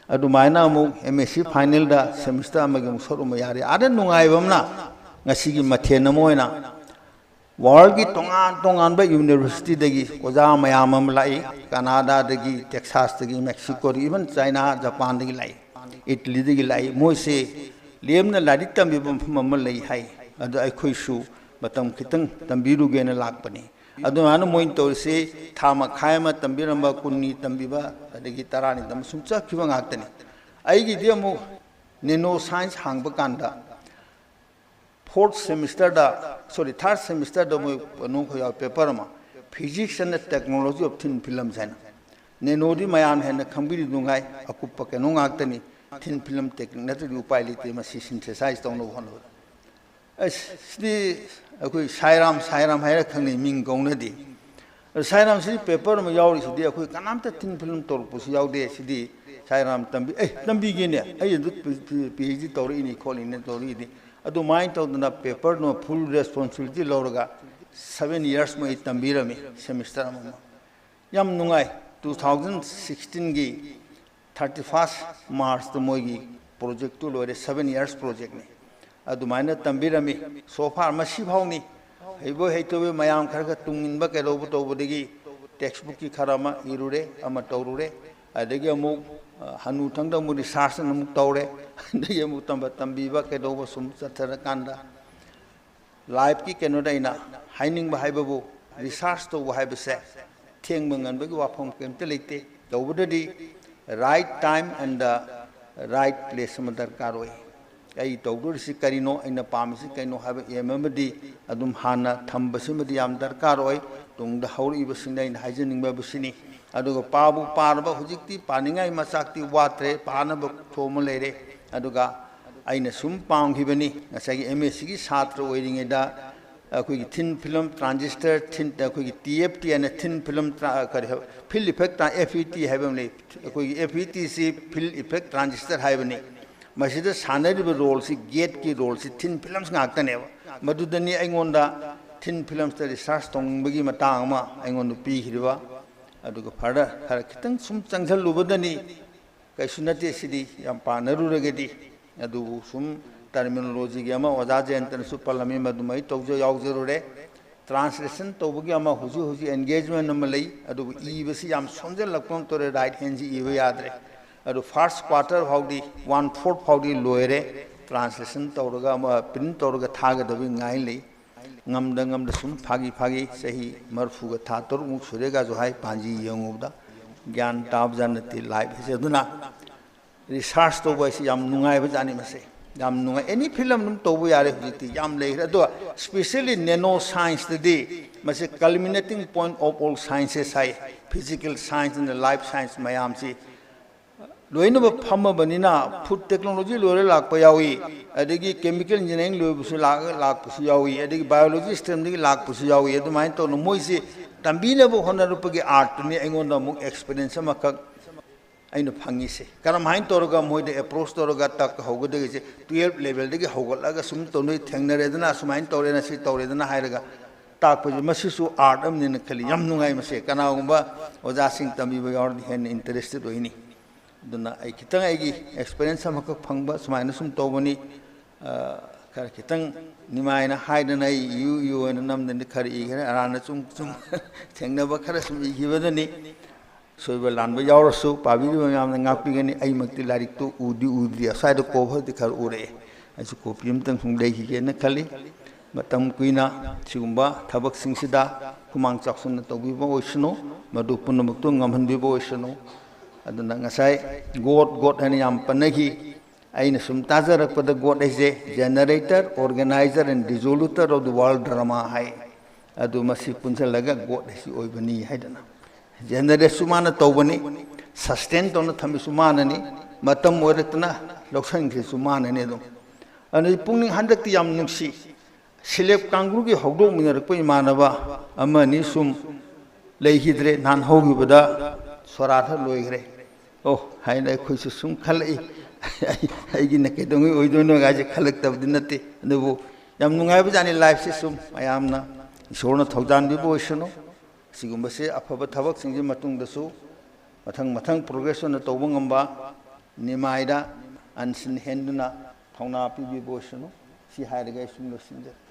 ꯑꯗꯨꯃꯥꯏꯅ ꯑꯃꯨꯛ M S C finalꯗ semester ꯑꯃꯒꯤ ꯑꯃꯨꯛ ꯁꯔꯨꯛ ꯑꯃ ꯌꯥꯔꯦ꯫ ꯑꯥꯗ ꯅꯨꯡꯉꯥꯏꯕ ꯑꯃꯅ, ꯉꯁꯤꯒꯤ ꯃꯊꯦꯜ ꯑꯃ ꯑꯣꯏꯅ worldꯒꯤ ꯇꯣꯉꯥꯟ ꯇꯣꯉꯥꯟꯕ universityꯗꯒꯤ ꯑꯣꯖꯥ ꯃꯌꯥꯝ ꯑꯃ ꯂꯥꯛꯏ, Canadaꯗꯒꯤ, Texasꯇꯒꯤ, Mexicoꯗꯒꯤ, even China, Japanꯗꯒꯤ ꯂꯥꯛꯏ, Italyꯗꯒꯤ ꯂꯥꯛꯏ꯫ ꯃꯣꯏꯁꯦ ꯂꯦꯝꯅ ꯂꯥꯏꯔꯤꯛ ꯇꯝꯕꯤꯕ ꯃꯐꯝ ꯑꯃ ꯂꯩ ꯍꯥꯏ꯫ ꯑꯗꯣ ꯑꯩꯈꯣꯏꯁꯨ ꯃꯇꯝ ꯈꯤꯇꯪ ꯇꯝꯕꯤꯔꯨꯒꯦꯅ ꯂꯥꯛꯄꯅꯤ꯫ ꯑꯗꯨꯃꯥꯏꯅ ꯃꯣꯏꯅ ꯇꯧꯔꯤꯁꯤ ꯊꯥ ꯃꯈꯥꯏ ꯑꯃ ꯇꯝꯕꯤꯔꯝꯕ, ꯀꯨꯟꯅꯤ ꯇꯝꯕꯤꯕ, ꯑꯗꯒꯤ ꯇꯔꯥꯅꯤ ꯇꯝꯕ, ꯁꯨꯝ ꯆꯠꯈꯤꯕ ꯉꯥꯛꯇꯅꯤ꯫ ꯑꯩꯒꯤꯗꯤ ꯑꯃꯨꯛ nano science ꯍꯥꯡꯕ ꯀꯥꯟꯗ fourth semesterꯗ, sorry, third semesterꯗ ꯃꯣꯏ ꯀꯩꯅꯣꯈꯛ ꯌꯥꯎ, paper ꯑꯃ, Physics and the Technology of Thin Films ꯍꯥꯏꯅ꯫ Nanoꯗꯤ ꯃꯌꯥꯝꯅ ꯍꯦꯟꯅ ꯈꯪꯕꯤꯔꯤꯗꯨꯉꯥꯏ ꯑꯀꯨꯞꯄ ꯀꯩꯅꯣ ꯉꯥꯛꯇꯅꯤ꯫ Thin film technique ꯅꯠꯇ꯭ꯔꯗꯤ ꯎꯄꯥꯏ ꯂꯩꯇꯦ ꯃꯁꯤ synthesize ꯇꯧꯅꯕ ꯍꯣꯠꯅꯕꯗ꯫ ꯑꯁ, ꯁꯤꯗꯤ ꯑꯩꯈꯣꯏ ꯁꯥꯏꯔꯥꯝ, ꯁꯥꯏꯔꯥꯝ ꯍꯥꯏꯔ ꯈꯪꯅꯩ, ꯃꯤꯡ ꯀꯧꯅꯗꯦ꯫ ꯁꯥꯏꯔꯥꯝꯁꯤꯗꯤ ꯄꯦꯄꯔ ꯑꯃ ꯌꯥꯎꯔꯤꯁꯤꯗꯤ ꯑꯩꯈꯣꯏ ꯀꯅꯥꯝꯇ ꯊꯤꯟ ꯐꯤꯂꯝ ꯇꯧꯔꯛꯄꯁꯨ ꯌꯥꯎꯗꯦ꯫ ꯁꯤꯗꯤ ꯁꯥꯏꯔꯥꯝ ꯇꯝꯕꯤ ꯑꯦ ꯇꯝꯕꯤꯒꯦꯅꯦ, ꯑꯩ ꯑꯗꯨ ꯄꯤ ꯑꯩꯆ ꯗꯤ ꯇꯧꯔꯛꯏꯅꯤ ꯈꯣꯠꯂꯤꯅꯦ ꯇꯧꯔꯛꯏꯗꯤ꯫ ꯑꯗꯨꯃꯥꯏꯅ ꯇꯧꯗꯅ ꯄꯦꯄꯔꯗꯨꯃ ꯐꯨꯜ ꯔꯦꯁꯄꯣꯟꯁꯤꯕꯤꯂꯤꯇꯤ ꯂꯧꯔꯒ ꯁꯕꯦꯟ ꯌꯔꯁ ꯃꯣꯏ ꯇꯝꯕꯤꯔꯝꯃꯤ, ꯁꯦꯃꯤꯁꯇꯔ ꯑꯃꯃꯝ꯫ ꯌꯥꯝ ꯅꯨꯡꯉꯥꯏ꯫ Two thousand sixteen ꯒꯤ thirty first March ꯇ ꯃꯣꯏꯒꯤ ꯄ꯭ꯔꯣꯖꯦꯛꯇꯨ ꯂꯣꯏꯔꯦ, ꯁꯕꯦꯟ ꯌꯔꯁ ꯄ꯭ꯔꯣꯖꯦꯛꯅꯤ꯫ ꯑꯗꯨꯃꯥꯏꯅ ꯇꯝꯕꯤꯔꯝꯃꯤ꯫ So far ꯃꯁꯤ ꯐꯥꯎꯅꯤ꯫ ꯍꯩꯕꯣꯏ ꯍꯩꯇꯕꯣꯏ ꯃꯌꯥꯝ ꯈꯔ ꯈꯔ ꯇꯨꯡ ꯏꯟꯕ ꯀꯩꯗꯧꯕ ꯇꯧꯕꯗꯒꯤ ꯇꯦꯛꯁ ꯕꯨꯛꯀꯤ ꯈꯔ ꯑꯃ ꯏꯔꯨꯔꯦ, ꯑꯃ ꯇꯧꯔꯨꯔꯦ꯫ ꯑꯗꯒꯤ ꯑꯃꯨꯛ, ꯑ, ꯍꯅꯨꯊꯪꯗ ꯑꯃꯨꯛ ꯔꯤꯁꯥꯔꯁ ꯑꯃꯨꯛ ꯇꯧꯔꯦ꯫ ꯑꯗꯒꯤ ꯑꯃꯨꯛ ꯇꯝꯕ ꯇꯝꯕꯤꯕ ꯀꯩꯗꯧꯕ ꯁꯨꯝ ꯆꯠꯊꯔꯀꯥꯟꯗ ꯂꯥꯏꯐꯀꯤ ꯀꯩꯅꯣꯗ ꯑꯩꯅ ꯍꯥꯏꯅꯤꯡꯕ ꯍꯥꯏꯕꯕꯨ, ꯔꯤꯁꯥꯔꯁ ꯇꯧꯕ ꯍꯥꯏꯕꯁꯦ ꯊꯦꯡꯕ ꯉꯟꯕꯒꯤ ꯋꯥꯐꯝ ꯀꯔꯤꯝꯇ ꯂꯩꯇꯦ꯫ ꯇꯧꯕꯗꯗꯤ right time and the right place ꯑꯃ ꯗꯔꯀꯥꯔ ꯑꯣꯏ꯫ ꯑꯩ ꯇꯧꯗꯣꯔꯤꯁꯤ ꯀꯔꯤꯅꯣ, ꯑꯩꯅ ꯄꯥꯝꯃꯤꯁꯤ ꯀꯩꯅꯣ ꯍꯥꯏꯕ ꯑꯦꯝ ꯑꯃꯗꯤ ꯑꯗꯨꯝ ꯍꯥꯟꯅ ꯊꯝꯕꯁꯤꯃꯗꯤ ꯌꯥꯝ ꯗꯔꯀꯥꯔ ꯑꯣꯏ꯫ ꯇꯨꯡꯗ ꯍꯧꯔꯛꯏꯕꯁꯤꯡꯗ ꯑꯩꯅ ꯍꯥꯏꯖꯅꯤꯡꯕ ꯍꯥꯏꯕꯁꯤꯅꯤ꯫ ꯑꯗꯨꯒ ꯄꯥꯕꯨ ꯄꯥꯔꯕ, ꯍꯧꯖꯤꯛꯇꯤ ꯄꯥꯅꯤꯡꯉꯥꯏ ꯃꯆꯥꯛꯇꯤ ꯋꯥꯠꯇ꯭ꯔꯦ, ꯄꯥꯅꯕ ꯊꯣꯛꯑ ꯑꯃ ꯂꯩꯔꯦ꯫ ꯑꯗꯨꯒ ꯑꯩꯅ ꯁꯨꯝ ꯄꯥꯝꯈꯤꯕꯅꯤ, ꯉꯁꯥꯏꯒꯤ ꯑꯦꯝ ꯑꯦ ꯁꯤꯒꯤ ꯁꯥꯇ꯭ꯔ ꯑꯣꯏꯔꯤꯉꯩꯗ ꯑꯩꯈꯣꯏꯒꯤ ꯊꯤꯟ ꯐꯤꯂꯝ ꯇ꯭ꯔꯥꯟꯖꯤꯁꯇꯔ, ꯊꯤꯟ, ꯑꯩꯈꯣꯏꯒꯤ ꯇꯤ ꯑꯦꯐ ꯇꯤ ꯍꯥꯏꯅ ꯊꯤꯟ ꯐꯤꯂꯝ ꯇ꯭ꯔꯥ-, ꯀꯔꯤ ꯍꯥꯏꯕ, ꯐꯤꯜ ꯏꯐꯦꯛ ꯇ꯭ꯔꯥ-, ꯑꯦꯐ ꯏ ꯇꯤ ꯍꯥꯏꯕ ꯑꯃ ꯂꯩ꯫ ꯑꯩꯈꯣꯏꯒꯤ ꯑꯦꯐ ꯏ ꯇꯤꯁꯤ ꯐꯤꯜ ꯏꯐꯦꯛ ꯇ꯭ꯔꯥꯟꯖꯤꯁꯇꯔ ꯍꯥꯏꯕꯅꯤ꯫ ꯃꯁꯤꯗ ꯁꯥꯟꯅꯔꯤꯕ ꯔꯣꯜꯁꯤ, ꯒꯦꯠꯀꯤ ꯔꯣꯜꯁꯤ ꯊꯤꯟ ꯐꯤꯂꯝꯁ ꯉꯥꯛꯇꯅꯦꯕ꯫ ꯃꯗꯨꯗꯅꯤ ꯑꯩꯉꯣꯟꯗ ꯊꯤꯟ ꯐꯤꯂꯝꯁꯇ ꯔꯤꯁꯥꯔꯁ ꯇꯧꯅꯤꯡꯕꯒꯤ ꯃꯇꯥꯡ ꯑꯃ ꯑꯩꯉꯣꯟꯗ ꯄꯤꯈꯤꯕ꯫ ꯑꯗꯨꯒ ꯐꯔꯗꯔ ꯈꯔ ꯈꯤꯇꯪ ꯁꯨꯝ ꯆꯪꯁꯤꯜꯂꯨꯕꯗꯅꯤ, ꯀꯩꯁꯨ ꯅꯠꯇꯦ ꯁꯤꯗꯤ ꯌꯥꯝ ꯄꯥꯅꯔꯨꯔꯒꯗꯤ꯫ ꯑꯗꯨꯕꯨ ꯁꯨꯝ ꯇꯔꯃꯤꯅꯣꯂꯣꯖꯤꯒꯤ ꯑꯃ ꯑꯣꯖꯥ ꯖꯌꯟꯇꯅꯁꯨ ꯄꯜꯂꯝꯃꯤ, ꯃꯗꯨꯃ ꯑꯩ ꯇꯧꯖ-, ꯌꯥꯎꯖꯔꯨꯔꯦ꯫ ꯇ꯭ꯔꯥꯟꯁꯂꯦꯁꯟ ꯇꯧꯕꯒꯤ ꯑꯃ ꯍꯧꯖꯤꯛ ꯍꯧꯖꯤꯛ ꯑꯦꯟꯒꯦꯖꯃꯦꯟ ꯑꯃ ꯂꯩ, ꯑꯗꯨꯕꯨ ꯏꯕꯁꯤ ꯌꯥꯝ ꯁꯣꯟꯖꯜꯂꯛꯄ ꯑꯃ ꯇꯧꯔꯦ, ꯔꯥꯏꯠ ꯍꯦꯟꯁꯤ ꯏꯕ ꯌꯥꯗ꯭ꯔꯦ꯫ ꯑꯗꯨ ꯐꯥꯔꯁ ꯀ꯭ꯋꯥꯇꯔ ꯐꯥꯎꯗꯤ, ꯋꯥꯟ ꯐꯣꯔꯠ ꯐꯥꯎꯗꯤ ꯂꯣꯏꯔꯦ, ꯇ꯭ꯔꯥꯟꯁꯂꯦꯁꯟ ꯇꯧꯔꯒ ꯑꯃ ꯄ꯭ꯔꯤꯟꯠ ꯇꯧꯔꯒ ꯊꯥꯒꯗꯕꯒꯤ ꯉꯥꯏ ꯂꯩ꯫ ꯉꯝꯗ ꯉꯝꯗ ꯁꯨꯝ ꯐꯥꯒꯤ ꯐꯥꯒꯤ ꯆꯍꯤ ꯃꯔꯐꯨꯒ ꯊꯥ ꯇꯔꯨꯛꯃꯨꯛ ꯁꯨꯔꯦꯒꯁꯨ ꯍꯥꯏ, ꯄꯥꯟꯖꯤ ꯌꯦꯡꯉꯨꯕꯗ ꯒ꯭ꯌꯥꯟ ꯇꯥꯕꯖꯥꯠ ꯅꯠꯇꯦ ꯂꯥꯏꯐ ꯍꯥꯏꯁꯦ꯫ ꯑꯗꯨꯅ ꯔꯤꯁꯥꯔꯁ ꯇꯧꯕ ꯍꯥꯏꯁꯤ ꯌꯥꯝ ꯅꯨꯡꯉꯥꯏꯕ ꯖꯥꯠꯅꯤ꯫ ꯃꯁꯦ ꯌꯥꯝ ꯅꯨꯡꯉꯥꯏ, ꯑꯦꯅꯤ ꯐꯤꯂꯝ ꯑꯗꯨꯝ ꯇꯧꯕ ꯌꯥꯔꯦ ꯍꯧꯖꯤꯛꯇꯤ, ꯌꯥꯝ ꯂꯩꯈ꯭ꯔꯦ꯫ ꯑꯗꯣ specially nano science ꯇꯗꯤ ꯃꯁꯤ culminating point of all sciences high, physical science and life science ꯃꯌꯥꯝꯁꯤ ꯂꯣꯏꯅꯃꯛ ꯐꯝꯃꯕꯅꯤꯅ꯫ ꯐꯨꯗ ꯇꯦꯛꯅꯣꯂꯣꯖꯤ ꯂꯣꯏꯔ ꯂꯥꯛꯄ ꯌꯥꯎꯏ, ꯑꯗꯒꯤ ꯀꯦꯃꯤꯀꯦꯜ ꯏꯟꯖꯤꯅꯤꯌꯥꯔꯤꯡ ꯂꯣꯏꯕꯁꯨ ꯂꯥꯛ-, ꯂꯥꯛꯄꯁꯨ ꯌꯥꯎꯏ, ꯑꯗꯒꯤ ꯕꯥꯏꯑꯣꯂꯣꯖꯤ ꯁ꯭ꯇ꯭ꯔꯤꯝꯗꯒꯤ ꯂꯥꯛꯄꯁꯨ ꯌꯥꯎꯏ꯫ ꯑꯗꯨꯃꯥꯏꯅ ꯇꯧꯅ ꯃꯣꯏꯁꯤ ꯇꯝꯕꯤꯅꯕ ꯍꯣꯠꯅꯔꯛꯄꯒꯤ ꯑꯥꯔꯠꯇꯨꯅꯤ ꯑꯩꯉꯣꯟꯗ ꯑꯃꯨꯛ ꯑꯦꯛꯁꯄꯤꯔꯤꯌꯦꯟꯁ ꯑꯃꯈꯛ ꯑꯩꯅ ꯐꯪꯉꯤꯁꯦ꯫ ꯀꯔꯝꯍꯥꯏꯅ ꯇꯧꯔꯒ ꯃꯣꯏꯗ ꯑꯦꯄ꯭ꯔꯣꯁ ꯇꯧꯔꯒ ꯇꯥꯛꯄ ꯍꯧꯒꯗꯒꯦꯁꯦ, ꯇꯨꯌꯦꯜꯞ ꯂꯦꯚꯦꯜꯗꯒꯤ ꯍꯧꯒꯠꯂꯒ ꯁꯨꯝ ꯇꯧꯅꯩ, ꯊꯦꯡꯅꯔꯦꯗꯅ, ꯁꯨꯃꯥꯏꯅ ꯇꯧꯔꯦꯅ, ꯁꯤ ꯇꯧꯔꯦꯗꯅ ꯍꯥꯏꯔꯒ ꯇꯥꯛꯄꯁꯦ, ꯃꯁꯤꯁꯨ ꯑꯥꯔꯠ ꯑꯃꯅꯤꯅ ꯈꯜꯂꯤ꯫ ꯌꯥꯝ ꯅꯨꯡꯉꯥꯏ ꯃꯁꯦ꯫ ꯀꯅꯥꯒꯨꯝꯕ ꯑꯣꯖꯥꯁꯤꯡ ꯇꯝꯕꯤꯕ ꯌꯥꯎꯔꯗꯤ ꯍꯦꯟꯅ ꯏꯟꯇꯔꯦꯁꯇꯦꯠ ꯑꯣꯏꯅꯤ꯫ ꯑꯗꯨꯅ ꯑꯩ ꯈꯤꯇꯪ ꯑꯩꯒꯤ ꯑꯦꯛꯁꯄꯤꯔꯤꯌꯦꯟꯁ ꯑꯃꯈꯛ ꯐꯪꯕ ꯁꯨꯃꯥꯏꯅ ꯁꯨꯝ ꯇꯧꯕꯅꯤ꯫ ꯑ, ꯈꯔ ꯈꯤꯇꯪ ꯅꯤꯃꯥꯏꯅ ꯍꯥꯏꯗꯅ ꯑꯩ ꯏꯌꯨ ꯏꯌꯨ ꯍꯥꯏꯅ ꯅꯝꯗꯅ ꯈꯔ ꯏꯈ꯭ꯔꯦ꯫ ꯑꯔꯥꯟꯅ ꯁꯨꯝ ꯁꯨꯝ ꯊꯦꯡꯅꯕ ꯈꯔ ꯁꯨꯝ ꯏꯈꯤꯕꯗꯅꯤ꯫ ꯁꯣꯏꯕ ꯂꯥꯟꯕ ꯌꯥꯎꯔꯁꯨ ꯄꯥꯕꯤꯔꯤꯕ ꯃꯌꯥꯝꯅ ꯉꯥꯛꯄꯤꯒꯅꯤ꯫ ꯑꯩꯃꯛꯇꯤ ꯂꯥꯏꯔꯤꯛꯇꯨ ꯎꯗꯤ ꯎꯗ꯭ꯔꯤ, ꯑꯁ꯭ꯋꯥꯏꯗ ꯀꯣꯚꯔꯗꯤ ꯈꯔ ꯎꯔꯛꯑꯦ꯫ ꯑꯩꯁꯨ ꯀꯣꯄꯤ ꯑꯃꯇꯪ ꯁꯨꯝ ꯂꯩꯈꯤꯒꯦꯅ ꯈꯜꯂꯤ꯫ ꯃꯇꯝ ꯀꯨꯏꯅ ꯁꯤꯒꯨꯝꯕ ꯊꯕꯛꯁꯤꯡꯁꯤꯗ ꯍꯨꯃꯥꯡ ꯆꯥꯎꯁꯤꯟꯅ ꯇꯧꯕꯤꯕ ꯑꯣꯏꯁꯅꯨ, ꯃꯗꯨ ꯄꯨꯝꯅꯃꯛꯇꯨ ꯉꯝꯍꯟꯕꯤꯕ ꯑꯣꯏꯁꯅꯨ꯫ ꯑꯗꯨꯅ ꯉꯁꯥꯏ ꯒꯣꯠ ꯒꯣꯠ ꯍꯥꯏꯅ ꯌꯥꯝ ꯄꯟꯅꯈꯤ꯫ ꯑꯩꯅ ꯁꯨꯝ ꯇꯥꯖꯔꯛꯄꯗ ꯒꯣꯠ ꯍꯥꯏꯁꯦ generator, organizer and resolutor of the world drama ꯍꯥꯏ꯫ ꯑꯗꯨ ꯃꯁꯤ ꯄꯨꯟꯁꯤꯜꯂꯒ ꯒꯣꯠ ꯍꯥꯏꯁꯤ ꯑꯣꯏꯕꯅꯤ ꯍꯥꯏꯗꯅ꯫ ꯖꯦꯅꯦꯔꯦꯠꯁꯨ ꯃꯥꯅ ꯇꯧꯕꯅꯤ, ꯁꯁꯇꯦꯟ ꯇꯧꯅ ꯊꯝꯕꯁꯨ ꯃꯥꯅꯅꯤ, ꯃꯇꯝ ꯑꯣꯏꯔꯛꯇꯅ ꯂꯧꯁꯤꯟꯈ꯭ꯔꯤꯁꯨ ꯃꯥꯅꯅꯤ꯫ ꯑꯗꯨꯝ ꯑꯗꯨꯗꯤ ꯄꯨꯛꯅꯤꯡ ꯍꯟꯗꯛꯇꯤ ꯌꯥꯝ ꯅꯨꯡꯁꯤ꯫ ꯁꯤꯂꯦꯞ ꯀꯥꯡꯒ꯭ꯔꯨꯒꯤ ꯍꯧꯗꯣꯛꯃꯤꯟꯅꯔꯛꯄ ꯏꯃꯥꯟꯅꯕ ꯑꯃꯅꯤ ꯁꯨꯝ ꯂꯩꯈꯤꯗ꯭ꯔꯦ꯫ ꯅꯍꯥꯟ ꯍꯧꯈꯤꯕꯗ ꯁꯣꯔꯥꯠ ꯂꯣꯏꯈ꯭ꯔꯦ꯫ ꯑꯣ, ꯍꯥꯏꯅ ꯑꯩꯈꯣꯏꯁꯨ ꯁꯨꯝ ꯈꯜꯂꯛꯏ꯫ ꯑꯩꯒꯤꯅ ꯀꯩꯗꯧꯉꯩ ꯑꯣꯏꯗꯣꯏꯅꯣ ꯍꯥꯏꯁꯦ ꯈꯜꯂꯛꯇꯕꯗꯤ ꯅꯠꯇꯦ, ꯑꯗꯨꯕꯨ ꯌꯥꯝ ꯅꯨꯡꯉꯥꯏꯕꯖꯥꯠꯅꯤ ꯂꯥꯏꯐꯁꯦ꯫ ꯁꯨꯝ ꯃꯌꯥꯝꯅ ꯏꯁꯣꯔꯅ ꯊꯧꯖꯥꯟꯕꯤꯕ ꯑꯣꯏꯁꯅꯨ꯫ ꯁꯤꯒꯨꯝꯕꯁꯦ ꯑꯐꯕ ꯊꯕꯛꯁꯤꯡꯁꯤ ꯃꯇꯨꯡꯗꯁꯨ ꯃꯊꯪ ꯃꯊꯪ ꯄ꯭ꯔꯣꯒ꯭ꯔꯦꯁ ꯑꯣꯏꯅ ꯇꯧꯕ ꯉꯝꯕ ꯅꯤꯃꯥꯏꯗ ꯑꯟꯁꯤꯟ ꯍꯦꯟꯗꯨꯅ ꯊꯧꯅꯥ ꯄꯤꯕꯤꯕ ꯑꯣꯏꯁꯅꯨ꯫ ꯁꯤ ꯍꯥꯏꯔꯒ ꯑꯩ ꯁꯨꯝ ꯂꯣꯏꯁꯤꯟꯖꯔꯦ꯫